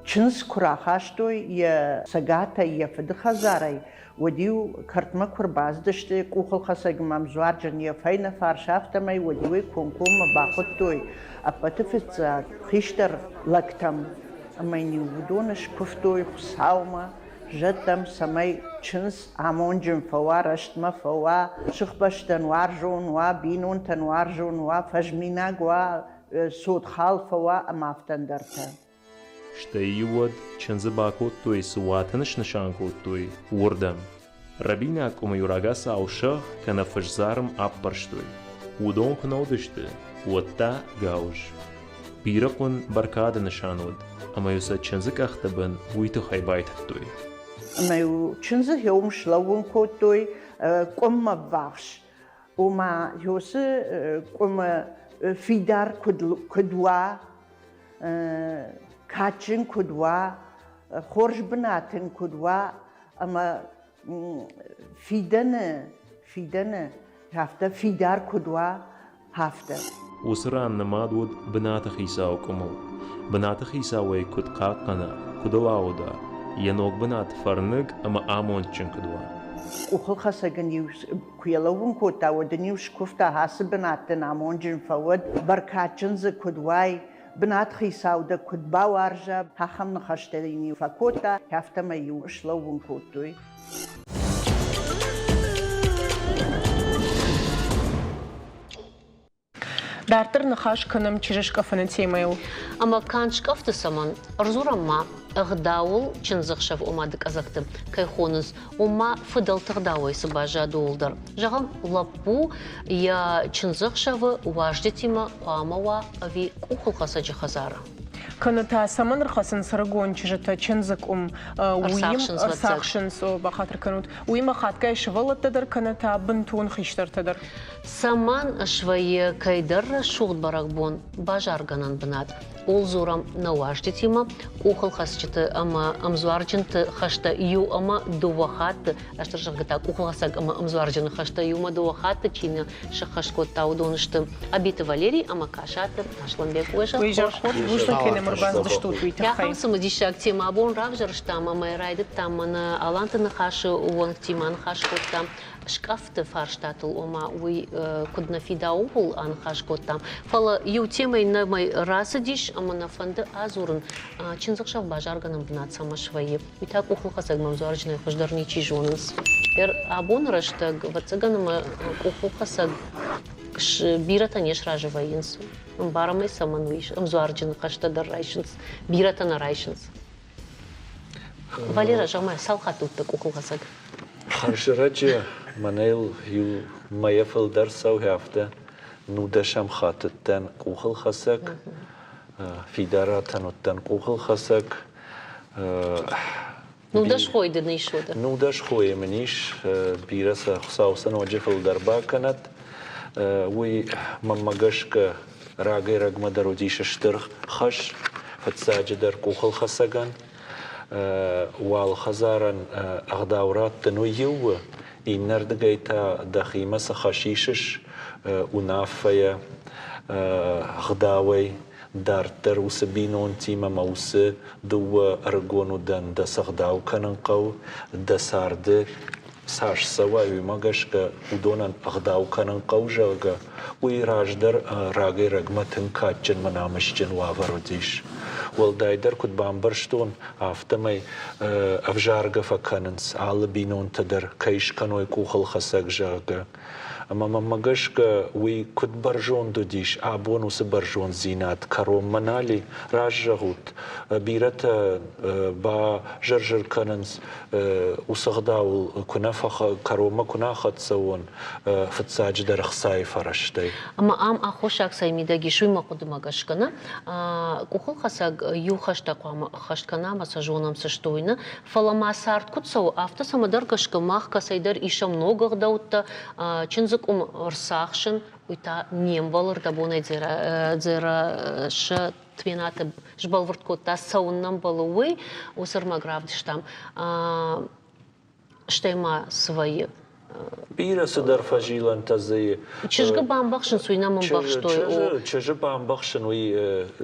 Чындз куы рахастой йӕ цӕгатӕй, йӕ фыды хӕдзарӕй, уӕд-иу кӕртмӕ куы рбацыдысты къухылхӕцӕгмӕ ӕмдзуарджын йӕ фӕйнӕ фарс, афтӕмӕй, уӕд-иу ӕй комкоммӕ бахуыдтой ӕппӕты фыццаг хистӕр лӕгтӕм ӕмӕ йын-иу уыдон скуывтой Хуыцаумӕ, зӕдтӕм, цӕмӕй чындз амонджын фӕуа, рӕстмӕ фӕуа, сыхбӕстӕн уарзон уа, бинонтӕн уарзон уа, фӕзминаг уа, цотхал фӕуа ӕмӕ афтӕ ӕндӕртӕ. Стӕй-иу уӕд чындзы бакодтой, цы уат ын снысан кодтой, уырдӕм. Рӕбинаг къуымы-иу рагацау сӕгъ кӕнӕ фысдзарм аппӕрстой. Уыдон куы нӕ уыдысты, уӕд та гауыз. Бирӕ хъуын бӕркады нысан уыд, ӕмӕ-иу сӕ чындзы къӕхты бын уый тыххӕй байтыдтой. Ӕмӕ-иу чындзы хеуым слӕууын кодтой къуыммӕ ввахс. Ома, уыцы къуымы фидар куыд уа, кадджын куыд уа, хорз бынат ын куыд уа ӕмӕ фидӕны, фидӕны афтӕ фидар куыд уа, афтӕ. Уыцы ран нымад уыд бынаты хицауы къуымыл. Бынаты хицау ӕй куыд хъахъхъӕна, куыд ыл ауда, йӕ ног бынат фӕрныг ӕмӕ амондджын куыд уа. Къухылхӕцӕг ын-иу куы йӕ лӕууын кодта, уӕд ын-иу скуывта, ацы бынат дын амонджын фӕуӕд, бӕркадджын дзы куыд уай, бынатхицау дӕ куыд бауарза, ахӕм ныхӕстӕ йын-иу фӕкодта, афтӕмӕй-иу слӕууын кодтой. Дарддӕр ныхас кӕнӕм чызджы скъӕфыны темӕйыл. Ӕмӕ канд скъӕфты цӕмӕн? Ӕрдзурӕм ма, ӕгъдауыл чындзӕхсӕв ома дыкъӕдзӕгты кӕй хонынц, уым ма фыдӕлты ӕгъдауӕй цы баззад, ууыл дӕр. Зӕгъӕм, лӕппу йӕ чындзӕхсӕвы уазджытимӕ хъуамӕ уа ӕви къухылхӕцӕджы хӕдзары? Кӕнӕ та цӕмӕн ӕрхӕцынц ӕрыгон чызджытӕ чындзы къуым, ӕрцахсынц, бахатыр кӕнут, уыимӕ хатгай сывӕллӕттӕ дӕр кӕнӕ та бынтон хистӕртӕ дӕр. Цӕмӕн свӕййы кӕйдӕр рӕсугъд бӕрӕгбон базаргӕнӕн бынат? Ууыл дзурӕм нӕ уазджытимӕ, къухылхӕцджыты ӕмӕ ӕмдзуарджынты хӕстӕ иу ӕмӕ дыууӕ хатты, стыр зӕгъгӕ та къухылхӕцӕг ӕмӕ ӕмдзуарджыны хӕстӕ иумӕ дыууӕ хатты чи нӕ сӕххӕст кодта, уыдон сты Абиты Валерий ӕмӕ Касаты Асланбег. Уӕ зӕрдӕ хорз, бузныг кӕнӕм ӕрбацыдыстут уый тыххӕй. Ахӕм цымыдисаг темӕ абон равзӕрстам ӕмӕ райдыдтам мӕнӕ Аланты ныхасы уӕнгтимӕ ныхас кодтам скъӕфты фарстатыл, ома уый куыд нӕ фидауы, ууыл аныхас кодтам. Фӕлӕ иу темӕ иннӕмӕй рацыдис ӕмӕ нӕ фӕнды адзурын, чындзӕхсӕв базаргӕнӕн бынат цӕмӕ свӕййы, уый та къухылхӕцӕг мӕмдзуарджынӕй хуыздӕр ничи зонынц. Абоны рӕстӕг, ӕвӕццӕгӕн, ӕмӕ къухылхӕцӕг бирӕтӕ не сразы вӕййынц. Ӕмбарӕм ӕй, цӕмӕн уый ӕмдзуарджыны хӕстӕ дӕр райсынц, бирӕтӕ нӕ райсынц. Валера, зӕгъ-ма, цал хатты уыдтӕ къухылхӕцӕг? Хӕрзӕрӕджы мӕнӕй иу мӕйӕ фылдӕр цӕугӕ афтӕ нудӕсӕм хатт уыдтӕн къухылхӕцӕг, фидаратӕн уыдтӕн къухылхӕцӕг. Нудӕс хойы дын ис уӕдӕ? Нудӕс хойы мын ис, бирӕ сӕ Хуыцау сӕ ноджы фылдӕр бакӕнӕд. Уый мӕнмӕ гӕсгӕ рагӕй-рӕгмӕ дӕр уыдис стыр хӕс, фыццаджыдӕр къухылхӕцӕгӕн. Уал хӕдзарӕн ӕгъдау раттын уый иу у, иннӕрдыгӕй та дӕхимӕ цы хӕс исыс уынаффӕйӕ, ӕгъдауӕй дарддӕр уыцы бинонтимӕ ӕмӕ уыцы дыууӕ ӕрыгон удӕн дӕ цы ӕгъдау кӕнын хъӕуы, дӕ царды цас цӕуай, уымӕ гӕсгӕ уыдонӕн ӕгъдау кӕнын хъӕуы, зӕгъгӕ, уый раздӕр рагӕй-рӕгмӕ тынг кадджын мӕ намысджын уавӕр уыдис. Уӕлдайдӕр куыд бамбӕрстон, афтӕмӕй ӕвзаргӕ фӕкӕнынц алы бинонтӕ дӕр, кӕй скӕной къухылхӕцӕг, зӕгъгӕ. Ӕмӕ мӕнмӕ гӕсгӕ уый куыд бӕрзонд уыдис, абон уыцы бӕрзонддзинад кӕронмӕ нал и. Раст зӕгъут, бирӕтӕ базыр-зыр кӕнынц, уыцы ӕгъдауыл куы нӕ кӕронмӕ куы нӕ ахӕццӕ уон, фыццаджыдӕр ӕхцайы фӕрӕзтӕй. Ӕмӕ ам аххосаг цӕй мидӕг ис, уый мӕ хъуыдымӕ гӕсгӕ нӕ. Къухылхӕцӕг иу хӕстӕ хъуамӕ ӕххӕст кӕна ӕмӕ сӕ зонӕм цы сты, уый нӕ. Фӕлӕ ма цард куыд цӕуы, афтӕ цӕмӕдӕр гӕсгӕ мах кӕцӕйдӕр исӕм ног ӕгъдӕуттӕ, чындзы къуым ӕрцахсын, уый та не мбӕлы рдӕбонӕй Дзерассӕ Тменаты сбӕлвырд кодта, цӕуын нӕ мбӕлы, уый. Уыцы ӕрмӕг равдыстам. Стӕй ма цы вӕййы? Бирӕ цыдӕр фӕзилӕнтӕ дзы. Чызгы бамбӕхсынц, уый нӕм ӕмбӕхстой. Чызджы бамбӕхсын уый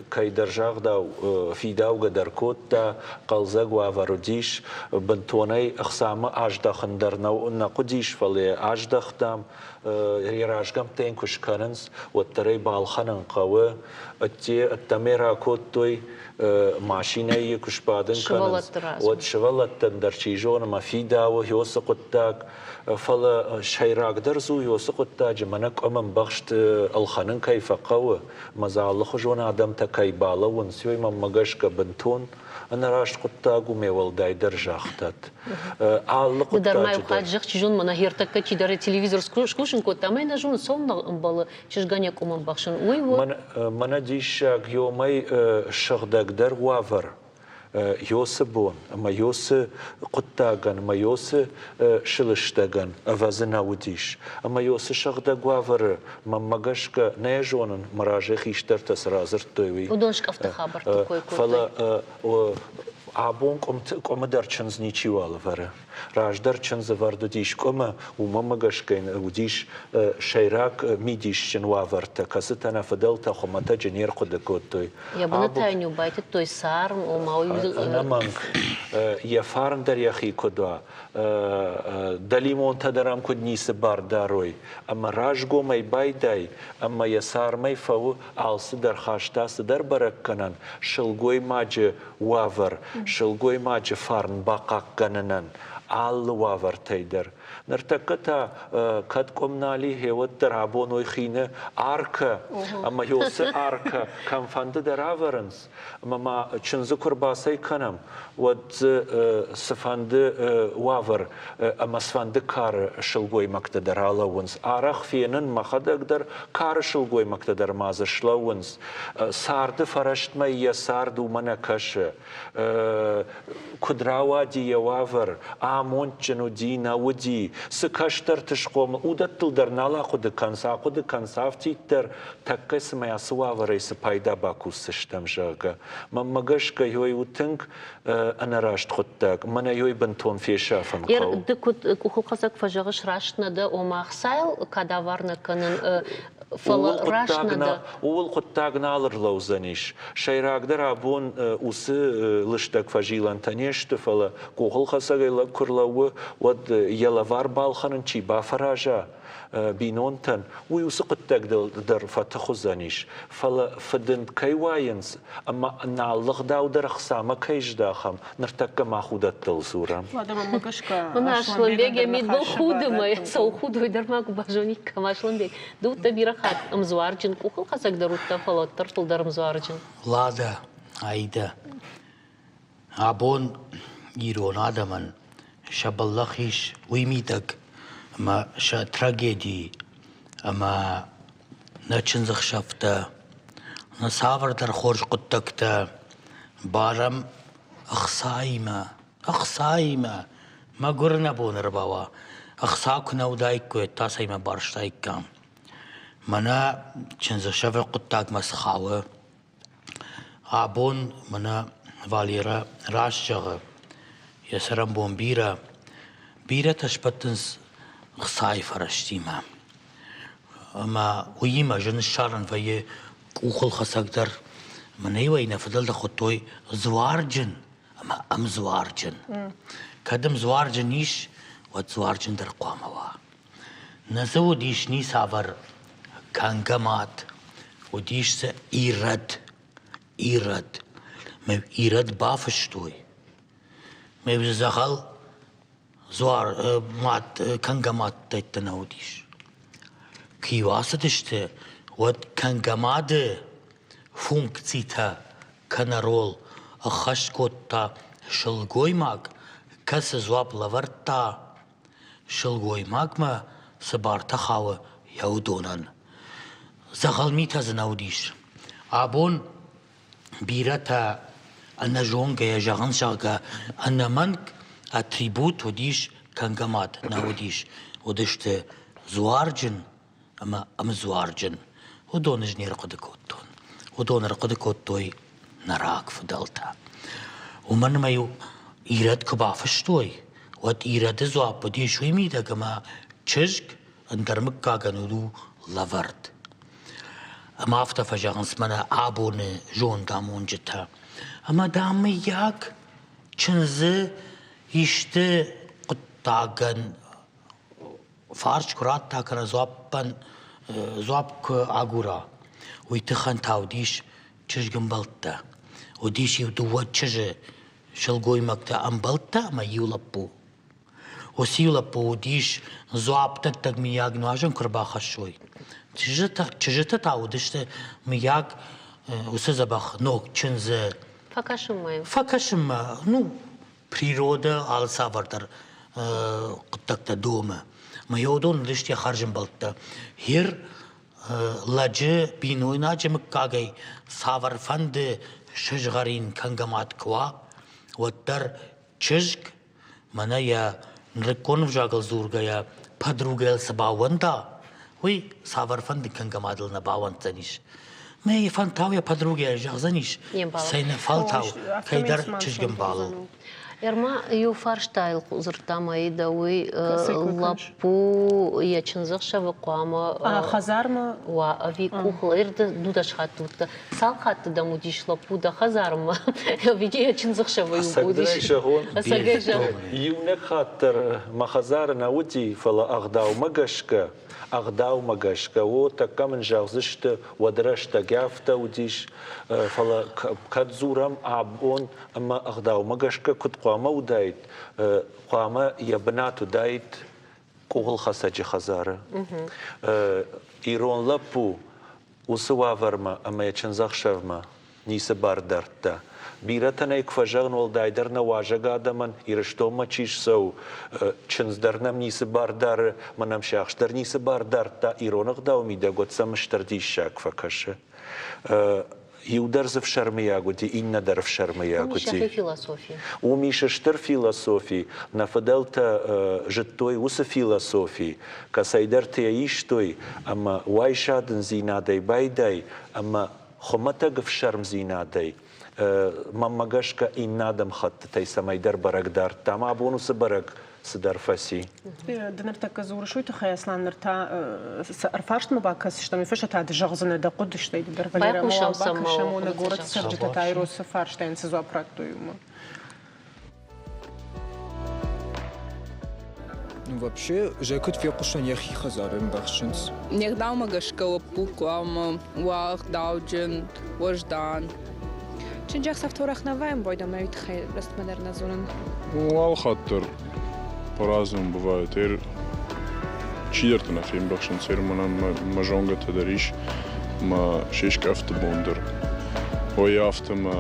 кӕйдӕр загъдау фидаугӕ дӕр кодта, хъӕлдзӕг уавӕр уыдис, бынтонӕй ӕхцамӕ аздӕхын дӕр нӕ хъуыдис, фӕлӕ аздӕхтам, йӕ разгӕмттӕ йын куы скӕнынц, уӕддӕр ӕй балхӕнын хъӕуы. Ӕдде ӕддӕмӕ ракодтой, машинӕйы куы сбадын кӕнынц, уӕд сывӕллӕттӕн дӕр чи зоны мӕ фидауы уыцы хъуыддаг. Фӕлӕ сӕйрагдӕр дзы уыцы хъуыддаджы мӕнӕ къуым ӕмбӕхст ӕлхӕнын кӕй фӕхъӕуы, ӕмӕ дзы алыхуызон адӕмтӕ кӕй балӕууынц, уый мӕнмӕ гӕсгӕ бынтон ӕнӕраст хъуыддаг у, ме уӕлдайдӕр загътат. Алы хъуыддаджы дӕр. Ма иу хатт зӕгъ, чи зоны, мӕнӕ ӕртӕккӕ чидӕр телевизор скусын кодта, ӕмӕ нӕ зоны, цӕуылнӕ ӕмбӕлы чызгӕн йӕ къуым ӕмбӕхсын, уый у. Мӕнӕ диссаг, ёмӕй сыгъдӕгдӕр уавӕр ёсы бон ӕмӕ ёсы хъуыддагӕн ӕмӕ ёсы сылыстӕгӕн ӕвӕдзы нӕ уыдис. Ӕмӕ ёсы сыгъдӕг уавӕры, мӕнмӕ гӕсгӕ, нӕ зонын, мӕ разӕй хистӕртӕ цы радзырдтой, уый. Уыдон скъӕфты хабӕртты кой кодтой. Фӕлӕ абон къуымы дӕр чындз ничиуал ӕвӕры. Раздӕр чындз ӕвӕрд уыдис къуымы, уымӕ гӕсгӕ йын уыдис сӕйраг мидисджын уавӕртӕ, кӕцытӕ нӕ фыдӕлтӕ хуымӕтӕджы не рхъуыды кодтой. Йӕ быны та йын-иу байтыдтой царм, ома уый Ӕнӕмӕнг, йӕ фарн дӕр йӕхи куыд уа, дӕлимонтӕ дӕр ӕм куыд ницы бар дарой, ӕмӕ разгомӕй байдай ӕмӕ йӕ цармӕй фӕуы алцыдӕр хаста цыдӕр бӕрӕггӕнӕн сылгоймаджы уавӕр, сылгоймаджы фарн бахъахъхъӕнынӕн алы уавӕртӕй дӕр. Ныртӕккӕ та кӕд къуым нал и, гъеуӕддӕр абон уый хины аркӕ ӕмӕ уыцы аркӕ кӕмфӕнды дӕр ӕвӕрынц, ӕмӕ ма чындзы куы рбацӕй кӕнӕм, уӕд дзы цыфӕнды уавӕр ӕмӕ цыфӕнды кары сылгоймӕгтӕ дӕр алӕууынц. Арӕх фенын мӕхӕдӕг дӕр кары сылгоймӕгтӕ дӕр ма дзы слӕууынц. Царды фӕрӕстмӕ йӕ цард уымӕ нӕ кӕсы. Куыд рауади йӕ уавӕр, амондджын уыди, нӕ уыди, цы кӕстӕрты схъомыл, уыдӕттыл дӕр нал ахъуыды кӕнынц, ахъуыды кӕнынц афтиддӕр, тӕккӕ цымӕ ацы уавӕрӕй цы пайда бакусдзыстӕм, зӕгъгӕ. Мӕнмӕ гӕсгӕ, ёй у тынг ӕнӕраст хъуыддаг, мӕнӕ ёй бынтон фесафын хъӕуы. Ды куыд къухылхӕцӕг фӕзӕгъыс, раст нӕ дӕ, ома ӕхцайыл кадавар нӕ кӕнын, фӕлӕ раст нӕ дӕ. Ууыл хъуыддаг нал ӕрлӕудзӕнис. Сӕйрагдӕр абон уыцы лыстӕг фӕзилӕнтӕ не сты, фӕлӕ къухылхӕцӕгӕй лӕг куы рлӕууы, уӕд йӕ лӕвар балхӕнын чи бафӕраза, бинонтӕн, уый уыцы хъуыддӕгтыл дӕр фӕтых уыдзӕнис. Фӕлӕ фыдынд кӕй уайынц ӕмӕ нал ӕгъдау дӕр ӕхцамӕ кӕй здахӕм, ныртӕккӕ мах уыдӕттыл дзурӕм. Мӕнӕ Аслӕнбег йӕ мидбыл худы мӕ цӕуыл худы, уый дӕр ма куы базониккам. Аслӕнбег, ды уыдтӕ бирӕ хатт ӕмдзуарджын, къухылхӕцӕг дӕр уыдтӕ, фӕлӕ уӕддӕр фылдӕр ӕмдзуарджын. Лада, Аидӕ, Абон ирон адӕмӕн сӕ бӕллӕх ис уый мидӕг, ӕмӕ сӕ трагеди ӕмӕ нӕ чындзӕхсӕвтӕ, нӕ цавӕрдӕр хорз хъуыддӕгтӕ барӕм ӕхцаимӕ, ӕхцаимӕ. Мӕгуыр нӕ бон ӕрбауа, ӕхца куы нӕ уыдаиккой, уӕд та цӕимӕ барстаиккам. Мӕнӕ чындзӕхсӕвы хъуыддагмӕ цы хауы, Абон мӕнӕ Валерӕ раст зӕгъы, йӕ цӕрӕнбон бирӕ, бирӕтӕ сбӕттынц ӕхцайы фӕрӕзтимӕ. Ӕмӕ уыимӕ зын ссарӕн вӕййы къухылхӕцӕг дӕр. Мӕнӕ-иу ӕй нӕ фыдӕлтӕ хуыдтой дзуарджын ӕмӕ ӕмдзуарджын. Кӕд ӕмдзуарджын ис, уӕд дзуарджын дӕр хъуамӕ уа. Нӕ дзы уыдис ницавӕр кӕнгӕ мад, уыдис дзы ирӕд, ирӕд. Мӕ ирӕд бафыстой. Мӕ дзы дзӕгъӕл дзуар мад кӕнгӕ мадтӕйттӕ нӕ уыдис. Куы-иу ацыдысты, уӕд кӕнгӕ мады функцитӕ кӕнӕ рол ӕххӕст кодта сылгоймаг, кӕцы дзуапп лӕвӕрдта сылгоймагмӕ цы бартӕ хауы, йӕ уыдонӕн. Дзӕгъӕл митӕ дзы нӕ уыдис. Абон бирӕтӕ ӕнӕзонгӕйӕ зӕгъынц, зӕгъгӕ, ӕнӕмӕнг атрибут уыдис кӕнгӕ мад нӕ уыдис. Уыдысты дзуарджын ӕмӕ ӕмдзуарджын. Уыдон ӕз не рхъуыды кодтон. Уыдон ӕрхъуыды кодтой нӕ рагфыдӕлтӕ. Уымӕн ӕмӕ-иу ирӕд куы бафыстой, уӕд ирӕды дзуапп уыдис уый мидӕг, ӕмӕ чызг ӕндӕр мыггагӕн уыд у лӕвӕрд. Ӕмӕ афтӕ фӕзӕгъынц мӕнӕ абоны зондамонджытӕ. Ӕмӕ, дам, мыййаг, чындзы исты хъуыддагӕн фарст куы радта кӕнӕ дзуаппӕн дзуапп куы агура, уый тыххӕн та уыдис чызг-ӕмбӕлттӕ. Уыдис-иу дыууӕ чызджы сылгоймӕгтӕ ӕмбӕлттӕ ӕмӕ иу лӕппу. Уыцы иу лӕппу уыдис дзуапдӕттӕг мыййаг нуазӕн куы ӕрбахӕссой. Чызджытӕ та уыдысты мыййаг уыцы дзӕбӕх ног чындзы Фӕкӕсынмӕ. Фӕкӕсынмӕ, ну, природӕ алцавӕрдӕр хъуыддӕгтӕ домы. Мӕ уыдон уыдысты йӕ хӕрзӕмбӕлттӕ. Хер лӕджы бинойнаджы мыггагӕй цавӕрфӕнды сызгъӕрин кӕнгӕ мад куы уа, уӕддӕр чызг мӕнӕ йӕ нырыккон ӕвзагыл дзургӕйӕ подругӕйыл цы баууӕнда, уый цавӕрфӕнды кӕнгӕ мадыл нӕ баууӕнддзӕнис. Мӕ фӕнтау йӕ подругӕйӕ зӕгъдзӕнис, цӕйнӕфӕлтау кӕйдӕр чызгӕмбалыл. Ерма иу фарстайыл дзырдта Маида, уый лӕппу йӕ чындзӕхсӕвы хъуамӕ хӕдзармӕ уа ӕви къухыл дудӕс хатты уыдтӕ. Цал хатты дӕм уыдис лӕппу дӕ хӕдзармӕ ӕви йӕ чындзӕхсӕвы иу уыдис? Ӕцӕгӕй зӕгъон, иунӕг хатт дӕр мӕ хӕдзары нӕ уыди, фӕлӕ ӕгъдаумӕ гӕсгӕ, ӕгъдаумӕ гӕсгӕ, о, тӕккӕ мын зӕгъдзысты, уӕд рӕстӕг афтӕ уыдис, фӕлӕ кӕд дзурӕм абон ӕмӕ ӕгъдаумӕ гӕсгӕ куыд хъуамӕ уыдаид, хъуамӕ йӕ бынат уыдаид къухылхӕцӕджы хӕдзары. Ирон лӕппу уыцы уавӕрмӕ ӕмӕ йӕ чындзӕхсӕвмӕ ницы бар дардта. Бирӕтӕн ӕй куы фӕзӕгъын, уӕлдайдӕр нӕ уазӕг адӕмӕн Ирыстонмӕ чи ссӕуы, чындз дӕр нӕм ницы бар дары, мӕ нӕм сиахс дӕр ницы бар дардта, ирон ӕгъдауы мидӕг уӕд сӕм стыр диссаг фӕкӕсы. Иу дӕр дзы фсӕрмыйаг уыди, иннӕ дӕр ӕфсӕрмыйаг уыди. Уым ис философи. Уым ис стыр философи. Нӕ фыдӕлтӕ зыдтой уыцы философи, кӕцӕйдӕрты йӕ истой ӕмӕ уайсадындзинадӕй байдай ӕмӕ хуымӕтӕг ӕфсӕрмдзинадӕй мӕнмӕ гӕсгӕ иннӕ адӕмхӕттытӕй цӕмӕйдӕр бӕрӕг дардта. Ӕмӕ абон уыцы бӕрӕг цыдӕр фӕци. Ды ныртӕккӕ дзурыс уый тыххӕй, Аслан, ныр та цы ӕрфарстмӕ бакӕсдзыстӕм, уый фӕстӕ та ды зӕгъдзынӕ дӕ хъуыды, стӕй ды дӕр Валерӕ Байхъусӕм сӕм бакӕсӕм, нӕ горӕты цӕрджытӕ та цы фарстайӕн цы дзуапп радтой, уымӕ. Ну, вообще, же куыд фехъуыстон, йӕхи хӕдзары ӕмбӕхсынц. Не гъдаумӕ гӕсгӕ лӕппу хъуамӕ уа ӕгъдауджын, уӕздан. Чынджӕхсӕвты уӕрӕх нӕ вӕййӕм бойдомӕ, уый тыххӕй рӕстмӕ дӕр нӕ зонын. Ну, алы хатт дӕр по-разному бывает. Эр чидӕртӕ нӕ фембӕхсынц, эр мӕнӕн мӕ зонгӕтӕ дӕр ис, мӕ се скъӕфты бон дӕр. Ой, афтӕ мӕ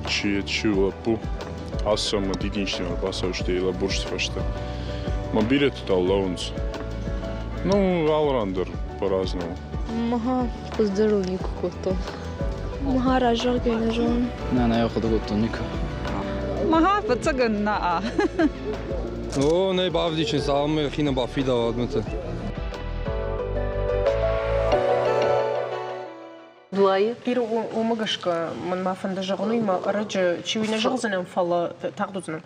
чи, чи лӕппу, ацы ӕмӕ дидинджытимӕ ӕрбацӕуысты йӕ лӕбурсты фӕстӕ. Мӕ бирӕтӕ та лӕууынц. Ну, алы ран дӕр по-разному. Мага хуыздӕрыл никуы кодтон. Мага разӕгъгӕ нӕ зонын. Нӕ, нӕ хъуыды кодтон никуы. Мага фыццагӕн наа. О, нӕ бавдисин, цалынмӕ йӕхи нӕ бафидауа уӕдмӕты. Дуайы. Ир уымӕ гӕсгӕ мӕнмӕ фӕнды зӕгъын, уый мӕ ӕрӕджы чи уый нӕ зӕгъдзынӕн, фӕлӕ тагъд уыдзынӕн.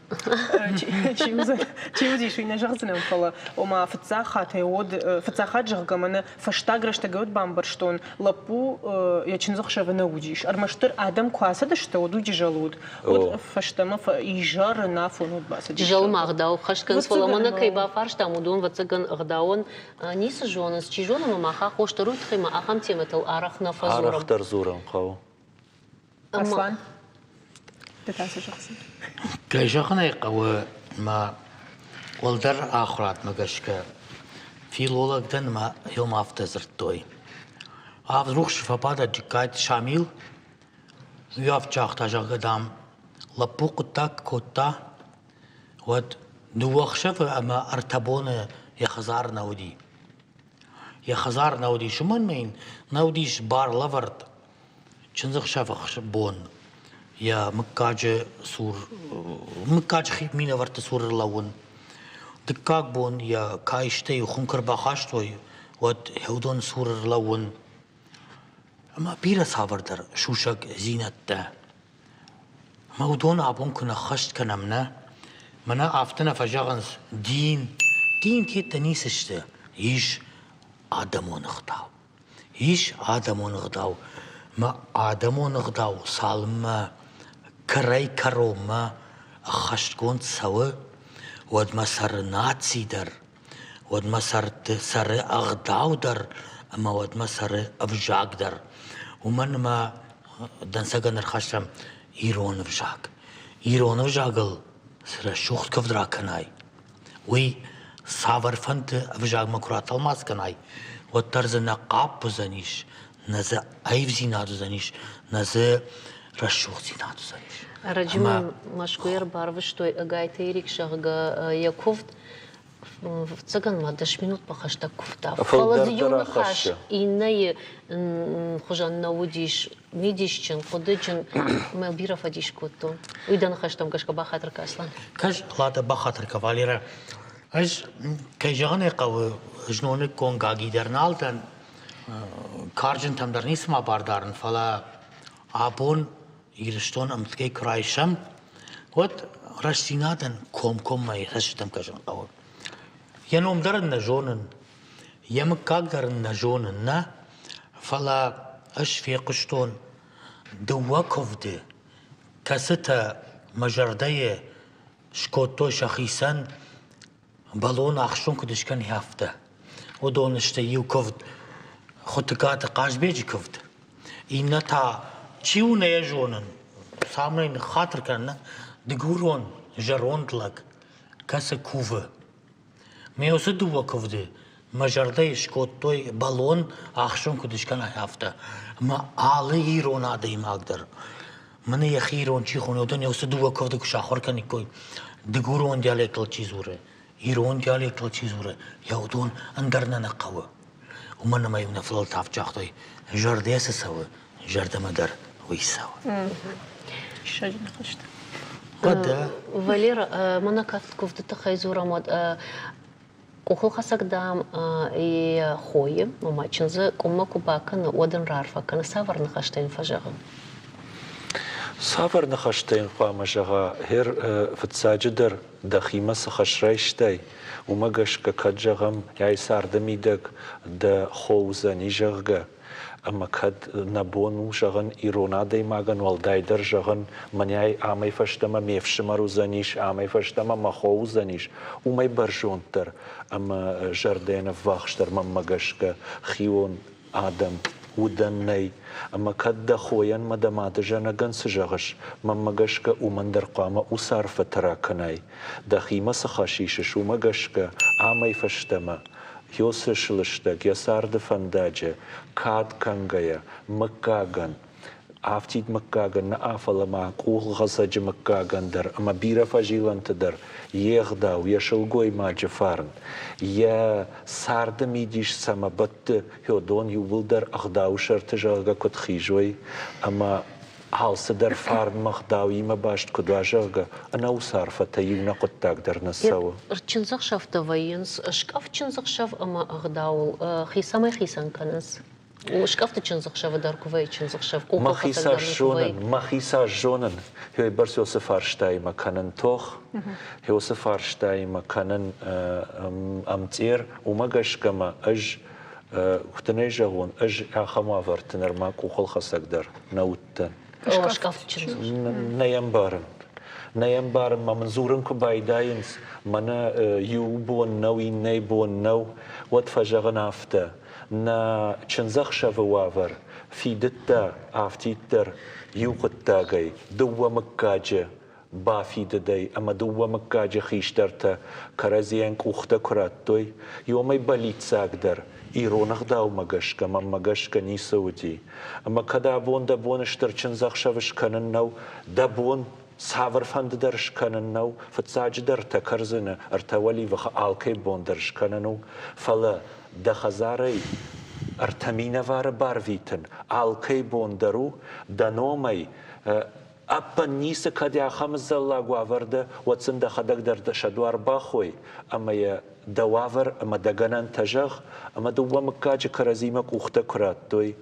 Чи уыдзӕн, чи уыдис, уый нӕ зӕгъдзынӕн, фӕлӕ ома фыццаг хатт уӕд фыццаг хатт зӕгъгӕ мӕнӕ фӕстаг рӕстӕгӕй уӕд бамбӕрстон, лӕппу йӕ чындзӕхсӕвы нӕ уыдис. Ӕрмӕстдӕр адӕм куы ацыдысты, уӕд уый джызӕл уыд. Уӕд фӕстӕмӕ изӕры нафон уыд бацыдис. Джызӕлмӕ ӕгъдау хӕсгӕнц, фӕлӕ мӕнӕ кӕй бафарстам, уыдон, ӕвӕццӕгӕн, ӕгъдауӕн ницы зонынц. Чи зоны, ӕмӕ мах аххос дӕр уый тыххӕй ма ахӕм темӕтыл арӕх нӕ фӕдзурӕм. Арӕхдӕр дзурын хъӕуы. Аслан? Ды та цы зӕгъдзынӕ? Кӕй зӕгъын ӕй хъӕуы, мӕ уӕлдӕр ахуырадмӕ гӕсгӕ филолог дӕн ӕмӕ йӕм афтӕ дзырдтой. Авд рухсы фӕбадӕд Джыккайты Шамил, уый афтӕ загъта, зӕгъгӕ, дам, лӕппу хъуыддаг кодта, уӕд дыууӕ ӕхсӕвы ӕмӕ ӕртӕ боны йӕ хӕдзары нӕ уыди. Йӕ хӕдзар нӕ уыдис, уымӕн ма йын нӕ уыдис барлӕвӕрд чындзӕхсӕвы бон йӕ мыггаджы цур, мыггаджы минӕвӕртты цур ӕрлӕууын. Дыккаг бон йӕ каистӕ-иу хуым куы ӕрбахастой, уӕд йӕ уыдон цур ӕрлӕууын. Ӕмӕ бирӕ цавӕрдӕр сусӕгдзинӕдтӕ. Ӕмӕ уыдон абон куы нӕххӕст кӕнӕм, нӕ? Мӕнӕ афтӕ нӕ фӕзӕгъынц, дин, дин тедтӕ ницы сты, ис адӕмон ӕгъдау. Ис адӕмон ӕгъдау. Мӕ адӕмон ӕгъдау цалынмӕ кӕрӕй-кӕронмӕ ӕххӕстгонд цӕуы, уӕдмӕ цӕры наци дӕр, уӕдмӕ цӕры ӕгъдау дӕр ӕмӕ уӕдмӕ цӕры ӕвзаг дӕр. Уымӕн ӕмӕ дӕнцӕгӕн ӕрхӕссӕм ирон ӕвзаг. Ирон ӕвзагыл цы рӕсугъд куывд ракӕнай, уый цавӕрфӕнды ӕвзагмӕ куы ратӕлмац кӕнай, уӕддӕр дзы нӕ хъапп уыдзӕнис, нӕ дзы аивдзинад уыдзӕнис, нӕ дзы рӕсугъддзинад уыдзӕнис. Ӕрӕджы мӕм Мӕскуыйӕ ӕрбарвыстой Ӕгайты Эрик, зӕгъгӕ, йӕ куывд Ӕвӕццӕгӕн ма 10 минутмӕ хӕстӕг куывта. Фӕлӕ дзы иу ныхас иннӕйы хуызӕн нӕ уыдис, мидисджын, хъуыдыджын. Мӕ бирӕ фӕдис кодтон. Уый дӕ ныхӕстӕм гӕсгӕ бахатыр кӕ, Аслан. Кӕс, Лада, бахатыр кӕ, Валерӕ. Ӕз, кӕй зӕгъын ӕй хъӕуы, зноныккон гаги дӕр нал дӕн, карджынтӕм дӕр ницыма бар дарын, фӕлӕ абон Ирыстон ӕмткӕй куы райсӕм, уӕд рӕстдзинадӕн комкоммӕ йӕ цӕстытӕм кӕсын хъӕуы. Йӕ ном дӕр ын нӕ зонын, йӕ мыггаг дӕр ын нӕ зонын, нӕ, фӕлӕ ӕз фехъуыстон дыууӕ куывды, кӕцытӕ мӕ зӕрдӕйы скодтой сӕхицӕн Бӕлон ӕхсон куыд скӕны, афтӕ. Уыдон сты иу куывд Хуытыгаты Хъазбеджы куывд, иннӕ та, чи у, нӕ йӕ зонын, цӕмӕй ныххатыр кӕнын, дыгурон зӕронд лӕг, кӕцы кувы. Ме уыцы дыууӕ куывды мӕ зӕрдӕйы скодтой бӕлон ӕхсон куыд скӕнай, афтӕ. Ӕмӕ алы ирон адӕймаг дӕр Мӕнӕ йӕхи ирон чи хоны, уыдон уыцы дыууӕ куывды куы сахуыр кӕниккой, дыгурон диалектыл чи дзуры, ирон диалектыл чи дзуры, йӕ уыдон ӕндӕр нӕ нӕ хъӕуы. Уымӕн ӕмӕ-иу нӕ фыдӕлтӕ афтӕ загътой, зӕрдӕ цы цӕуы, зӕрдӕмӕ дӕр уый цӕуы. Диссаджы ныхӕстӕ. Уӕдӕ. Валера, мӕнӕ кӕд куывды тыххӕй дзурӕм, уӕд Къухылхӕцӕг, дам, йӕ хойы, ома чындзы къуыммӕ куы бакӕны, уӕд ын раарфӕ кӕны. Цавӕр ныхӕстӕ йын фӕзӕгъы? Цавӕр ныхӕстӕ йын хъуамӕ зӕгъа? Гъер, фыццаджыдӕр, дӕхимӕ цы хӕс райстай, уымӕ гӕсгӕ кӕд зӕгъӕм, ай царды мидӕг дӕ хо уыдзӕни, зӕгъгӕ, Ӕмӕ кӕд нӕ бон у зӕгъын ирон адӕймагӕн, уӕлдайдӕр зӕгъын, мӕнӕй амӕй фӕстӕмӕ ме фсымӕр уыдзӕнис, амӕй фӕстӕмӕ мӕ хо уыдзӕнис, уымӕй бӕрзонддӕр ӕмӕ зӕрдӕйӕн ӕввахсдӕр мӕнмӕ гӕсгӕ хион адӕм уыдӕн нӕй. Ӕмӕ кӕд дӕ хойӕн мӕ дӕ мадызӕнӕгӕн цы зӕгъыс, мӕнмӕ гӕсгӕ уымӕн дӕр хъуамӕ уыцы арфӕтӕ ракӕнай. Дӕхимӕ цы хӕс исыс, уымӕ гӕсгӕ амӕй фӕстӕмӕ Йосы сылыстӕг йӕ царды фӕндаджы кад кӕнгӕйӕ, мыггагӕн, афтид мыггагӕн нӕ, фӕлӕ ма къухылхӕцӕджы мыггагӕн дӕр ӕмӕ бирӕ фӕзилӕнты дӕр йе гъдау, йӕ сылгоймаджы фарн, йӕ царды мидис цӕмӕ бӕтты, уыдон иууылдӕр ӕгъдауы сӕрты, зӕгъгӕ, куыд хизой ӕмӕ алцыдӕр фарнмӕ гъдауимӕ баст куыд уа, зӕгъгӕ, ӕнӕ уыцы арфӕтӕ иу нӕ хъуыддаг дӕр нӕ цӕуы. Чындзӕхсӕвтӕ вӕййынц скъӕфт чындзӕхсӕв ӕмӕ ӕгъдауыл хицӕмӕй хицӕн кӕнынц. Скъӕфты чындзӕхсӕвы дӕр куы вӕййы чындзӕхсӕв, Мӕхи цас зонын, мӕхи цас зонын, уыйбӕрц уыцы фарстаимӕ кӕнын тох, уыцы фарстаимӕ кӕнын ӕмцъер, уымӕ гӕсгӕ мӕ ӕз Куы дын ӕй зӕгъон, ӕз ахӕм уавӕрты нырма къухылхӕцӕг дӕр нӕ уыдтӕн. Нӕ йӕ ӕмбарын. Нӕ ӕмбарын ма мын дзурын куы байдайынц, мӕнӕ иу бон нӕу, иннӕ бон нӕу, уӕд фӕзӕгъын афтӕ. Нӕ чындзӕхсӕвы уавӕр фидыдта афтиддӕр иу хъуыддагӕй, дыууӕ мыггаджы бафидыдӕй ӕмӕ дыууӕ мыггаджы хистӕртӕ кӕрӕдзийӕн къухтӕ куы радтой, иомӕй бӕллиццагдӕр ирон ӕгъдаумӕ гӕсгӕ мӕнмӕ гӕсгӕ ницы уыди. Ӕмӕ кӕд абон дӕ бон стыр чындзӕхсӕв скӕнын нӕу, дӕ бон цавӕрфӕнды дӕр скӕнын нӕу, фыццаджыдӕр ӕртӕ кӕрдзыны, ӕртӕ уӕливыхы алкӕй бон дӕр скӕнын у, фӕлӕ дӕ хӕдзарӕй ӕртӕ минӕвары барвитын алкӕй бон дӕр у, дӕ номӕй ӕппын ницы кӕд ахӕм дзӕллаг уавӕр дӕ, уӕд сын дӕхӕдӕг дӕр сӕ дуар бахой ӕмӕ йӕ дӕ уавӕр ӕмӕ дӕ гӕнӕнтӕ зӕгъ, ӕмӕ дыууӕ мыггаджы кӕрӕдзимӕ къухтӕ куы радтой,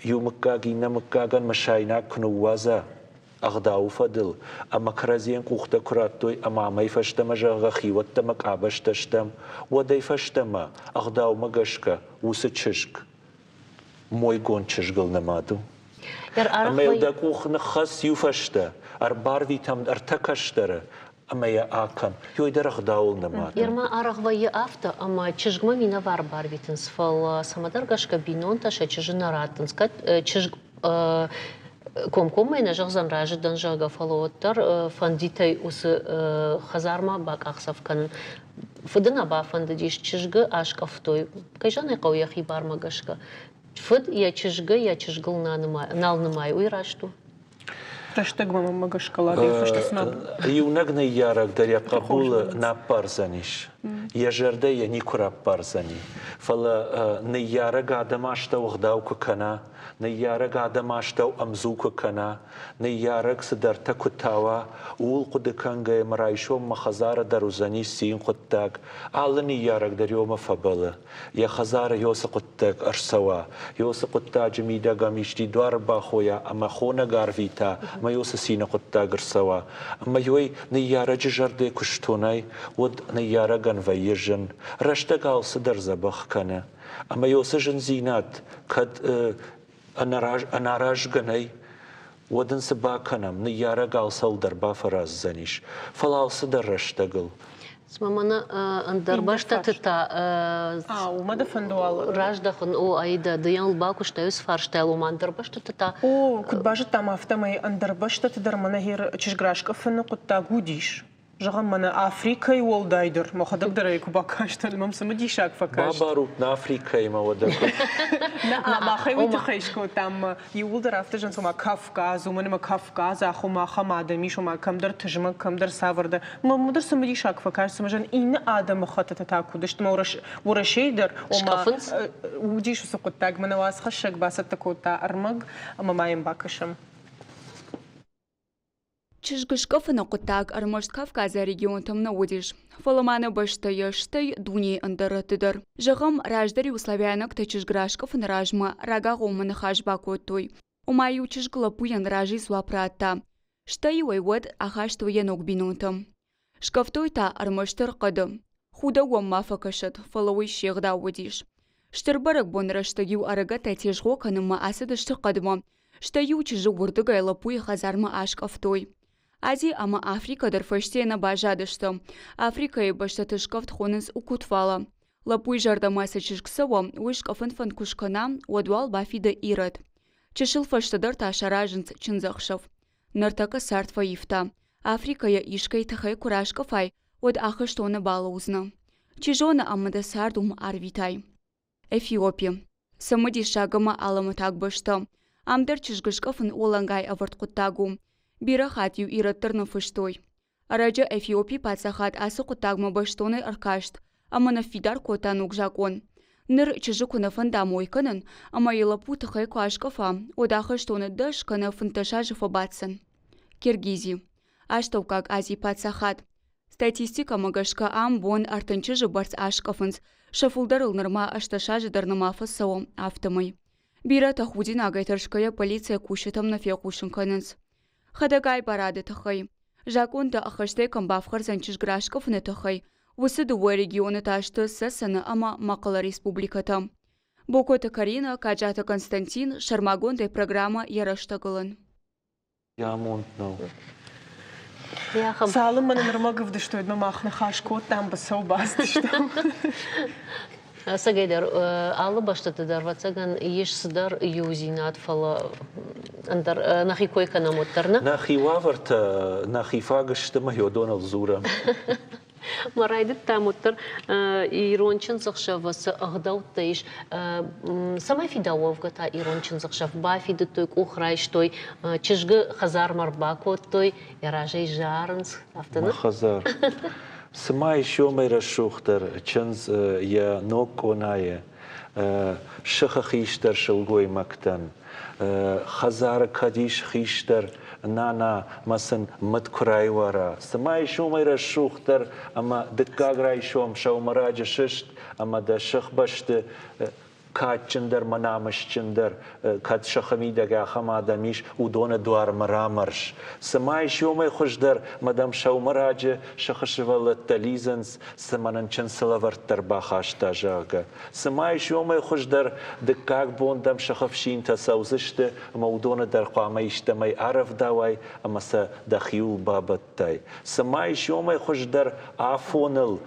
иу мыггаг иннӕ мыггагӕн мысайнаг куы ныууадза ӕгъдауы фӕдыл, ӕмӕ кӕрӕдзийӕн къухтӕ куы радтой ӕмӕ амӕй фӕстӕмӕ, зӕгъгӕ, хиуӕттӕ ӕмӕ къабӕзтӕ стӕм, уӕдӕй фӕстӕмӕ ӕгъдаумӕ гӕсгӕ уыцы чызг мойгонд чызгыл нымад у. Ӕмӕ йыл дӕ къух ныххӕц иу фӕстӕ, ӕрбарвитӕм ӕртӕ кӕстӕры ӕмӕ йӕ акӕн. Ёй дӕр ӕгъдауыл нымад у. Ерма арӕх вӕййы афтӕ, ӕмӕ чызгмӕ минӕвар барвитынц, фӕлӕ цӕмӕдӕр гӕсгӕ бинонтӕ сӕ чызджы нӕ раттынц. Кӕд чызг комкоммӕ нӕ зӕгъдзӕн разы дӕн, зӕгъгӕ, фӕлӕ уӕддӕр фӕндитӕй уыцы хӕдзармӕ бакъахдзӕф кӕнын. Фыды нӕ бафӕндыдис, чызгы аскъӕфтой. Кӕй зӕгъын ӕй хъӕуы, йӕхи бармӕ гӕсгӕ. Фыд йӕ чызгы йӕ чызгыл нал нымайы, уый раст у? Рӕстӕгмӕ мӕнмӕ гӕсгӕ ладӕй фӕстӕ цыма Иунӕг ныййарӕг дӕр йӕ хъӕбулы нӕ аппардзӕнис. Йӕ зӕрдӕ йӕ никуы раппардзӕни. Фӕлӕ ныййарӕг адӕм астӕу ӕгъдау куы кӕна, ныййарӕг адӕм астӕу ӕмдзу куы кӕна, ныййарӕг цыдӕртӕ куы тауа, ууыл хъуыды кӕнгӕйӕ мӕ райсом мӕ хӕдзары дӕр уыдзӕнис цин хъуыддаг. Алы ныййарӕг дӕр ёмӕ фӕбӕлы, йӕ хӕдзары ёцы хъуыддаг ӕрцӕуа, ёцы хъуыддаджы мидӕг ӕм исчи дуары бахойа ӕмӕ хонӕг арвита, ӕмӕ ёцы цины хъуыддаг ӕрцӕуа. Ӕмӕ ёй ныййарӕджы зӕрдӕ куы стонай, уӕд ныййарӕгӕн вӕййы зын. Рӕстӕг алцыдӕр дзӕбӕх кӕны. Ӕмӕ ёцы зындзинад кӕд ӕнӕаразгӕ нӕй, уӕд ын цы бакӕнӕм, ныййарӕг алцӕуыл дӕр бафӕраздзӕнис, фӕлӕ алцыдӕр рӕстӕгыл. Цыма мӕнӕ ӕндӕр бӕстӕты та уымӕ дӕ фӕнды уал раздӕхын, о, Аида, ды йыл бакуыстай уыцы фарстайыл, ома ӕндӕр бӕстӕты та. О, куыд базыдтам, афтӕмӕй ӕндӕр бӕстӕты дӕр мӕнӕ чызг раскъӕфыны хъуыддаг уыдис. Зӕгъӕм, мӕнӕ Африкӕйы уӕлдайдӕр, мӕхӕдӕг дӕр ӕй куы бакастӕн, мӕм цымыдисаг фӕкаст. Бабарут нӕ Африкӕимӕ уӕдӕ. Нӕ, махӕй уый тыххӕй скодтам. Иууылдӕр афтӕ зӕгъынц, ома Кавказ, уымӕн ӕмӕ Кавказ ахуым ахӕм адӕм ис, ома кӕмдӕр тызмӕг, кӕмдӕр цавӕрдӕр. Мӕнмӕ дӕр цымыдисаг фӕкаст, цыма зӕгъын, иннӕ адӕмыхӕттытӕ та куыд сты, ӕмӕ Уӕрӕсейы дӕр, ома уыдис уыцы хъуыддаг. Мӕнӕ уацхӕссӕг бацӕттӕ кодта ӕрмӕг, ӕмӕ ма йӕм бакӕсӕм. Чызгыскъӕфыны хъуыддаг ӕрмӕст Кавказы регионтӕм нӕ уыдис, фӕлӕ ма нӕ бӕстӕйы, стӕй дунейы ӕндӕр рӕтты дӕр. Зӕгъӕм, раздӕр-иу славяйнӕгтӕ чызг раскъӕфыны размӕ рагагъоммӕ ныхас бакодтой, ома-иу чызг лӕппуйӕн разыйы дзуапп радта, стӕй-иу ӕй уӕд ахастой йӕ ног бинонтӕм. Скъӕфтой та ӕрмӕстдӕр хъӕды. Худӕг уӕм ма фӕкӕсӕд, фӕлӕ уый се гъдау уыдис. Стыр бӕрӕгбоны рӕстӕг-иу ӕрыгӕттӕ тезгъо кӕнынмӕ ацыдысты хъӕдмӕ, стӕй-иу чызджы уырдыгӕй лӕппуйы хӕдзармӕ аскъӕфтой. Ази ӕмӕ Африкӕ дӕр фӕсте нӕ баззадысты. Африкӕйы бӕстӕты скъӕфт хонынц Укутвала. Лӕппуйы зӕрдӕмӕ цы чызг цӕуы, уый скъӕфын фӕнд куы скӕна, уӕд уал бафиды ирӕд. Чысыл фӕстӕдӕр та саразынц чындзӕхсӕв. Ныртӕккӕ цард фӕивта. Африкӕйӕ искӕй тыхӕй куы раскъӕфай, уӕд ахӕстоны балӕудзынӕ. Чи зоны, ӕмӕ дӕ цард уым арвитай. Эфиопи. Цымыдисаг ӕмӕ алӕмӕтаг бӕстӕ. Ам дӕр чызгыскъӕфын уӕлӕнгай ӕвӕрд хъуыддаг у. Бирӕ хатт-иу ирӕттӕ ныффыстой. Ӕрӕджы Эфиопийы паддзахад ацы хъуыддагмӕ бӕстонӕй ӕркаст ӕмӕ ныффидар кодта ног закъон. Ныр чызджы куы нӕ фӕнда мой кӕнын ӕмӕ йӕ лӕппу тыхӕй куы аскъӕфа, уӕд ахӕстоны 10 кӕнӕ 15 азы фӕбаддзӕн. Киргизи. Астӕуккаг Азийы паддзахад. Статистикӕмӕ гӕсгӕ ам бон 30 чызджы бӕрц аскъӕфынц, сӕ фылдӕрыл нырма 18 азы дӕр нӕма фӕцӕуы, афтӕмӕй. Бирӕтӕ худинагӕй тӕрсгӕйӕ полицийӕ кусджытӕм нӕ фехъусын кӕнынц. Хӕдӕгай барады тыххӕй. Закъонтӕ ӕххӕстӕй кӕм бафхӕрдзӕн чызг раскъӕфыны тыххӕй, уыцы дыууӕ регионы та сты Цӕцӕны ӕмӕ Мӕхъхъӕлы республикӕтӕ. Бокоты Карина, Каджаты Константин, сӕрмагондӕй программӕ «Йӕ рӕстӕгыл-ын». Йӕ амонд нӕу. Цалынмӕ нын ӕрмӕг ӕвдыстой, уӕдмӕ мах ныхас кодтам, быцӕу бацыдыстӕм. Ӕцӕгӕйдӕр, алы бӕстӕты дӕр, ӕвӕццӕгӕн, ис цыдӕр иудзинад, фӕлӕ ӕндӕр нӕхи кой кӕнӕм уӕддӕр, нӕ? Нӕхи уавӕртӕ нӕхи фаг сты мӕ уыдоныл дзурӕм. Ма райдыдтам уӕддӕр ирон чындзӕхсӕвы цы ӕгъдӕуттӕ ис, цӕмӕй фидауы уӕвгӕ та ирон чындзӕхсӕв? Бафидыдтой, къух райстой, чызгы хӕдзармӕ ӕрбакодтой, йӕ разӕй зарынц, афтӕ нӕ? Хӕдзар. Цыма ис уымӕй рӕсугъддӕр чындз йӕ ног къонайы сыхы хистӕр сылгоймӕгтӕн, хӕдзары кӕд ис хистӕр нана мӕ сын мыд куы райуара. Цыма ис уымӕй рӕсугъддӕр ӕмӕ дыккаг райсом сӕумӕраджы сыст ӕмӕ дӕ сыхбӕсты кадджындӕр мӕ намысджындӕр, кӕд сыхы мидӕг ахӕм адӕм ис, уыдоны дуармӕ рамӕрз. Цыма ис уымӕй хуыздӕр, мӕ дӕм сӕумӕраджы сыхы сывӕллӕттӕ лидзынц, цыма нын чындзы лӕвӕрттӕ рбахаста, зӕгъгӕ. Цыма ис уымӕй хуыздӕр, дыккаг бон дӕм сыхы фсинтӕ цӕудзысты ӕмӕ уыдоны дӕр хъуамӕ истӕмӕй арӕвдауай ӕмӕ сӕ дӕхиуыл бабӕттай. Цыма ис уымӕй хуыздӕр афоныл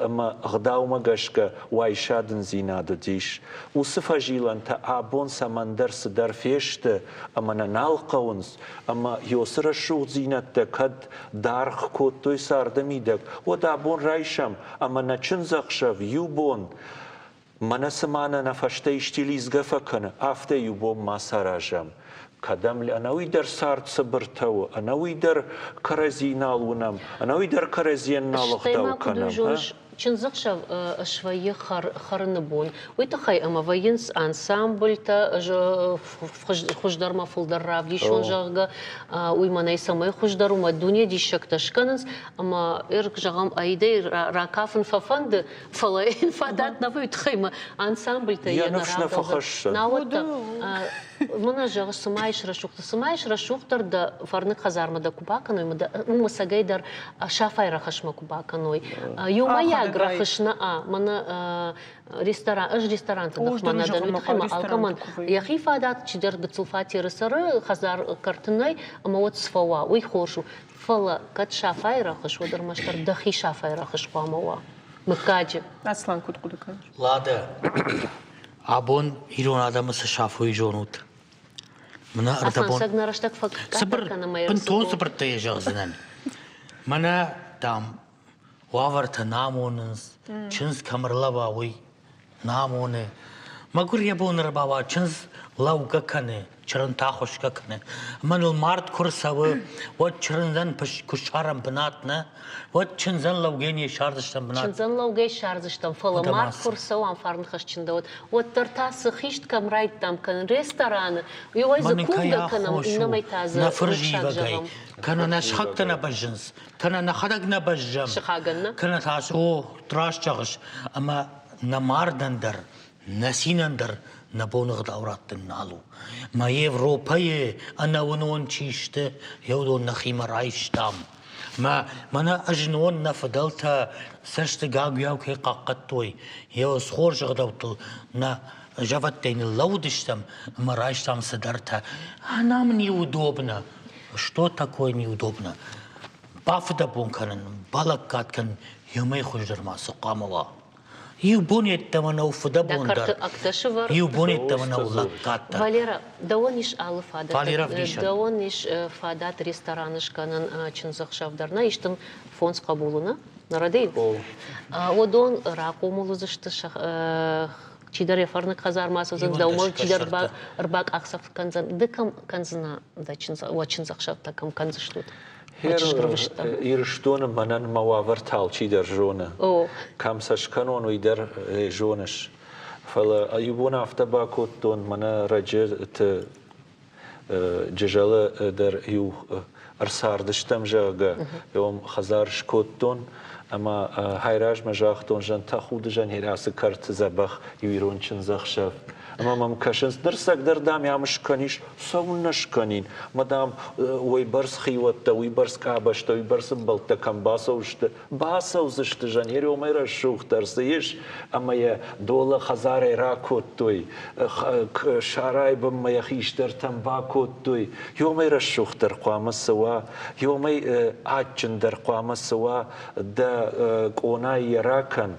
ӕмӕ ӕгъдаумӕ гӕсгӕ уайсадындзинад уыдис. Уыцы фӕзилӕнтӕ абон цӕмӕндӕр цыдӕр фесты ӕмӕ нӕ нал хъӕуынц, ӕмӕ Йосы рӕсугъддзинӕдтӕ кӕд даргъ кодтой царды мидӕг, уӕд абон райсӕм ӕмӕ нӕ чындзӕхсӕв иу бон мӕнӕ цыма нӕ нӕ фӕстӕ исти лидзгӕ фӕкӕны, афтӕ иу бон ма саразӕм. Кӕдӕм ӕнӕуый дӕр цард цыбыртӕ у, ӕнӕуый дӕр кӕрӕдзи нал уынӕм, ӕнӕуый дӕр кӕрӕдзийӕн нал ӕгъдау кӕнӕм. Чындзӕхсӕв свӕййы хӕрыны бон. Уый тыххӕй ӕмӕ вӕййынц ансамбльтӕ, хуыздӕрмӕ фылдӕр равдисон, зӕгъгӕ, уый мӕнӕй цӕмӕй хуыздӕр у, мӕ дуне диссӕгтӕ скӕнынц. Ӕмӕ, зӕгъӕм, аидӕй ракафын фӕфӕнды, фӕлӕ йын фадат нӕ вӕййы, тыххӕй мӕ ансамбльтӕ йӕ ныфс нӕ фӕхӕссы. Науӕд та мӕнӕ зӕгъыс, цыма ис рӕсугъддӕр, цыма ис рӕсугъддӕр дӕ фӕрныг хӕдзармӕ дӕ куы бакӕной, ӕмӕ дӕ уым ӕцӕгӕй дӕр сафай рӕхысмӕ куы бакӕной. Иумӕйаг рӕхыс нӕ, мӕнӕ ресторан, ӕз ресторанты ныхмӕ нӕ дӕн, уый тыххӕй ма алкӕмӕн йӕхи фадат, чидӕр гыццыл фатеры цӕры, хӕдзар кӕрты нӕй, ӕмӕ уӕд сфӕуа, уый хорз у. Фӕлӕ кӕд сафайы рӕхыс, уӕд ӕрмӕстдӕр дӕхи сафайы рӕхыс хъуамӕ уа. Мыггаджы. Аслан куыд хъуыды кӕныс? Ладӕ, абон ирон адӕмы цы сафой зонут? Мӕнӕ ӕрдӕбон... Афансӕг нӕ рӕстӕг фӕкъаддӕр кӕны мӕ Бынтон цыбыртӕ йӕ зӕгъдзынӕн. Мӕнӕ, дам, уавӕртӕ нӕ амонынц, чындз кӕм ӕрлӕууа, уый нӕ амоны. Мӕгуыр йӕ бон ӕрбауа, чындз лӕугӕ кӕны, чырын та хуысгӕ кӕны. Ӕмӕ ныл мард куы рцӕуы, уӕд чырындзӕн куы ссарӕм бынат, нӕ? Уӕд чындзӕн лӕугӕ не ссардзыстӕм бынат. Чындзӕн лӕугӕ ссардзыстӕм, фӕлӕ мард куы рцӕуа, фарнхӕст чындӕуӕд, уӕддӕр та цы хист кӕм райдтам кӕнын рестораны, иуӕй дзы кувгӕ кӕнӕм, иннӕмӕй та дзы нӕ фырзивӕгӕй, зӕгъӕм. Кӕнӕ нӕ сыхӕгтӕ нӕ бӕззынц, кӕнӕ нӕхӕдӕг нӕ бӕззӕм. Сыхагӕн нӕ? Кӕнӕ та о, раст зӕгъыс, ӕмӕ нӕ мардӕн дӕр, нӕ цинӕн дӕр нӕ боны ӕгъдау раттын нал у. Мӕ Европӕйы ӕнӕуынон чи сты, уыдон нӕхимӕ райстам. Мӕ мӕнӕ ӕзнон нӕ фыдӕлтӕ цӕсты гагуыйау кӕй хъахъхъӕдтой, йӕ хорз ӕгъдӕуттыл нӕ зӕвӕттӕй ныллӕууыдыстӕм ӕмӕ райстам цыдӕртӕ. А нам неудобно. Что такое неудобно? Бафыдӕбон кӕнын, балӕггад кӕнын, уымӕй хуыздӕр ма цы хъуамӕ уа? Иу бон йеддӕмӕ нӕу фыдӕбон дӕр, иу бон йеддӕмӕ нӕу лӕггад дӕр. Валера, дӕуӕн ис алы фадат. Дӕуӕн ис фадат рестораны скӕнын чындзӕхсӕв дӕр. Нӕ ис дын фондз хъӕбулы, нӕ? Нӕрӕдей? Уыдон рахъомыл уыдзысты чидӕр йӕ фӕрныг хӕдзармӕ ацӕудзӕн, дӕумӕ чидӕр ӕрбакъахдзӕф кӕндзӕн. Ды кӕм кӕндзынӕ дӕ уӕ чындзӕхсӕвтӕ кӕм кӕндзыстут? Ирыстоны мӕнӕн мӕ уавӕртӕ алчидӕр зоны. Кӕм сӕ скӕнон, уый дӕр зоныс. Фӕлӕ иу бон афтӕ бакодтон, мӕнӕ рӕджыты Джызӕлы дӕр иу ӕрцардыстӕм, зӕгъгӕ, уым хӕдзар скодтон. Ӕмӕ хайразмӕ загътон, зӕн тӕхуды зӕнхи ацы кӕрты дзӕбӕх иу ирон чындзӕхсӕв. Ӕмӕ мӕм кӕсынц, ныр цӕгдӕр, дам, ам скӕнис, цӕуылнӕ скӕнин? Мӕ, дам, уыйбӕрц хиуӕттӕ, уыйбӕрц къабӕзтӕ, уыйбӕрц ӕмбӕлттӕ кӕм бацӕудзысты, бацӕудзысты, Жанери уымӕй рӕсугъддӕр цы ис, ӕмӕ йӕ долы хӕдзарӕй ракодтой, сарайы бынмӕ йӕ хистӕртӕм бакодтой. Уымӕй рӕсугъддӕр хъуамӕ цы уа, уымӕй адджындӕр хъуамӕ цы уа, дӕ къонайы йӕ ракӕн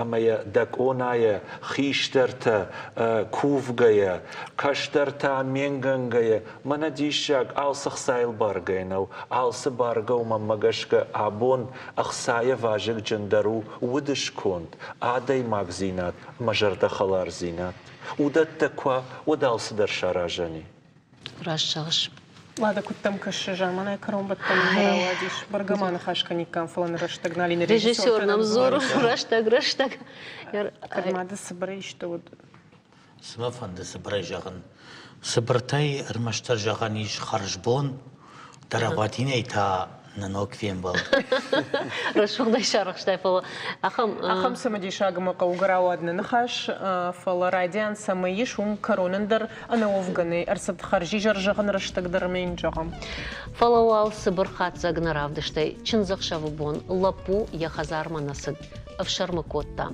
ӕмӕ йӕ дӕ къонайӕ хистӕртӕ кувгӕйӕ, кӕстӕртӕ amenгӕнгӕйӕ, мӕнӕ диссаг, алцы хцайыл баргӕ нӕу, алцы баргӕ у мӕнмӕ гӕсгӕ абон ӕхцайӕ вазыгджындӕр у уды сконд, адӕймагдзинад ӕмӕ зӕрдӕхӕлардзинад. Уыдӕттӕ куы уа, уӕд алцыдӕр саразӕн и. Раст зӕгъыс. Уӕдӕ куыд дӕм кӕсы, заманай кӕронбӕттӕны нӕ рауадис? Бӕргӕ ма ныхас кӕниккам, фӕлӕ ныр рӕстӕг нал и. Режиссер нӕм дзуры, рӕстӕг, рӕстӕг. Кӕд ма ды цыбырӕй исты уыд? Цы мӕ фӕнды цыбырӕй зӕгъын? Цыбыртӕй ӕрмӕстдӕр зӕгъӕн ис хӕрзбон, дӕргъвӕтинӕй та нӕ ног фембӕлд. Рӕсугъдӕй сарӕхстай, фӕлӕ ахӕм... Ахӕм цымыдисаг ӕмӕ хъӕугӕ рауад нӕ ныхас, фӕлӕ райдиан цӕмӕй ис, уым кӕронӕн дӕр ӕнӕуӕвгӕ нӕй ӕрцыд хӕрзизӕр зӕгъын рӕстӕг дӕр ӕмӕ йын зӕгъӕм. Фӕлӕ уал цыбыр хатдзӕг нӕ равдыстай. Чындзӕхсӕвы бон лӕппу йӕ хӕдзармӕ нӕ цыд, ӕфсӕрмы кодта.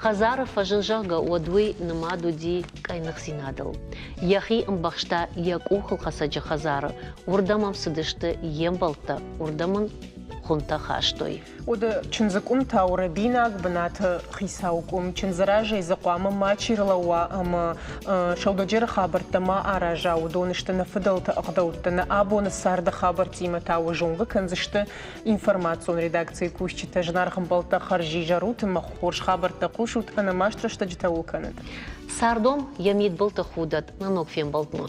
Хӕдзары фӕзын, зӕгъгӕ, уӕд уый нымад уыди къӕйныхдзинадыл. Йӕхи ӕмбӕхста йӕ къухылхӕцӕджы хӕдзары, уырдӕм ӕм цыдысты йе мбӕлттӕ, уырдӕм ын хуынтӕ хастой. Уӕдӕ чындзы къуым та у рӕбинаг бынаты хицауы къуым. Чындзы разӕй дзы хъуамӕ мачи рлӕууа ӕмӕ сӕудӕджеры хабӕрттӕ ма араза. Уыдон сты нӕ фыдӕлты ӕгъдӕуттӕ, нӕ абоны царды хабӕрттимӕ та уӕ зонгӕ кӕндзысты Информацион редакцийы кусджытӕ зынаргъ ӕмбӕлттӕ хӕрзизӕр ут ӕмӕ хорз хабӕрттӕ хъусут, ӕнӕмаст рӕстӕджытӕ уыл кӕнӕд. Цардом йӕ мидбылты худӕд нӕ ног фембӕлдмӕ.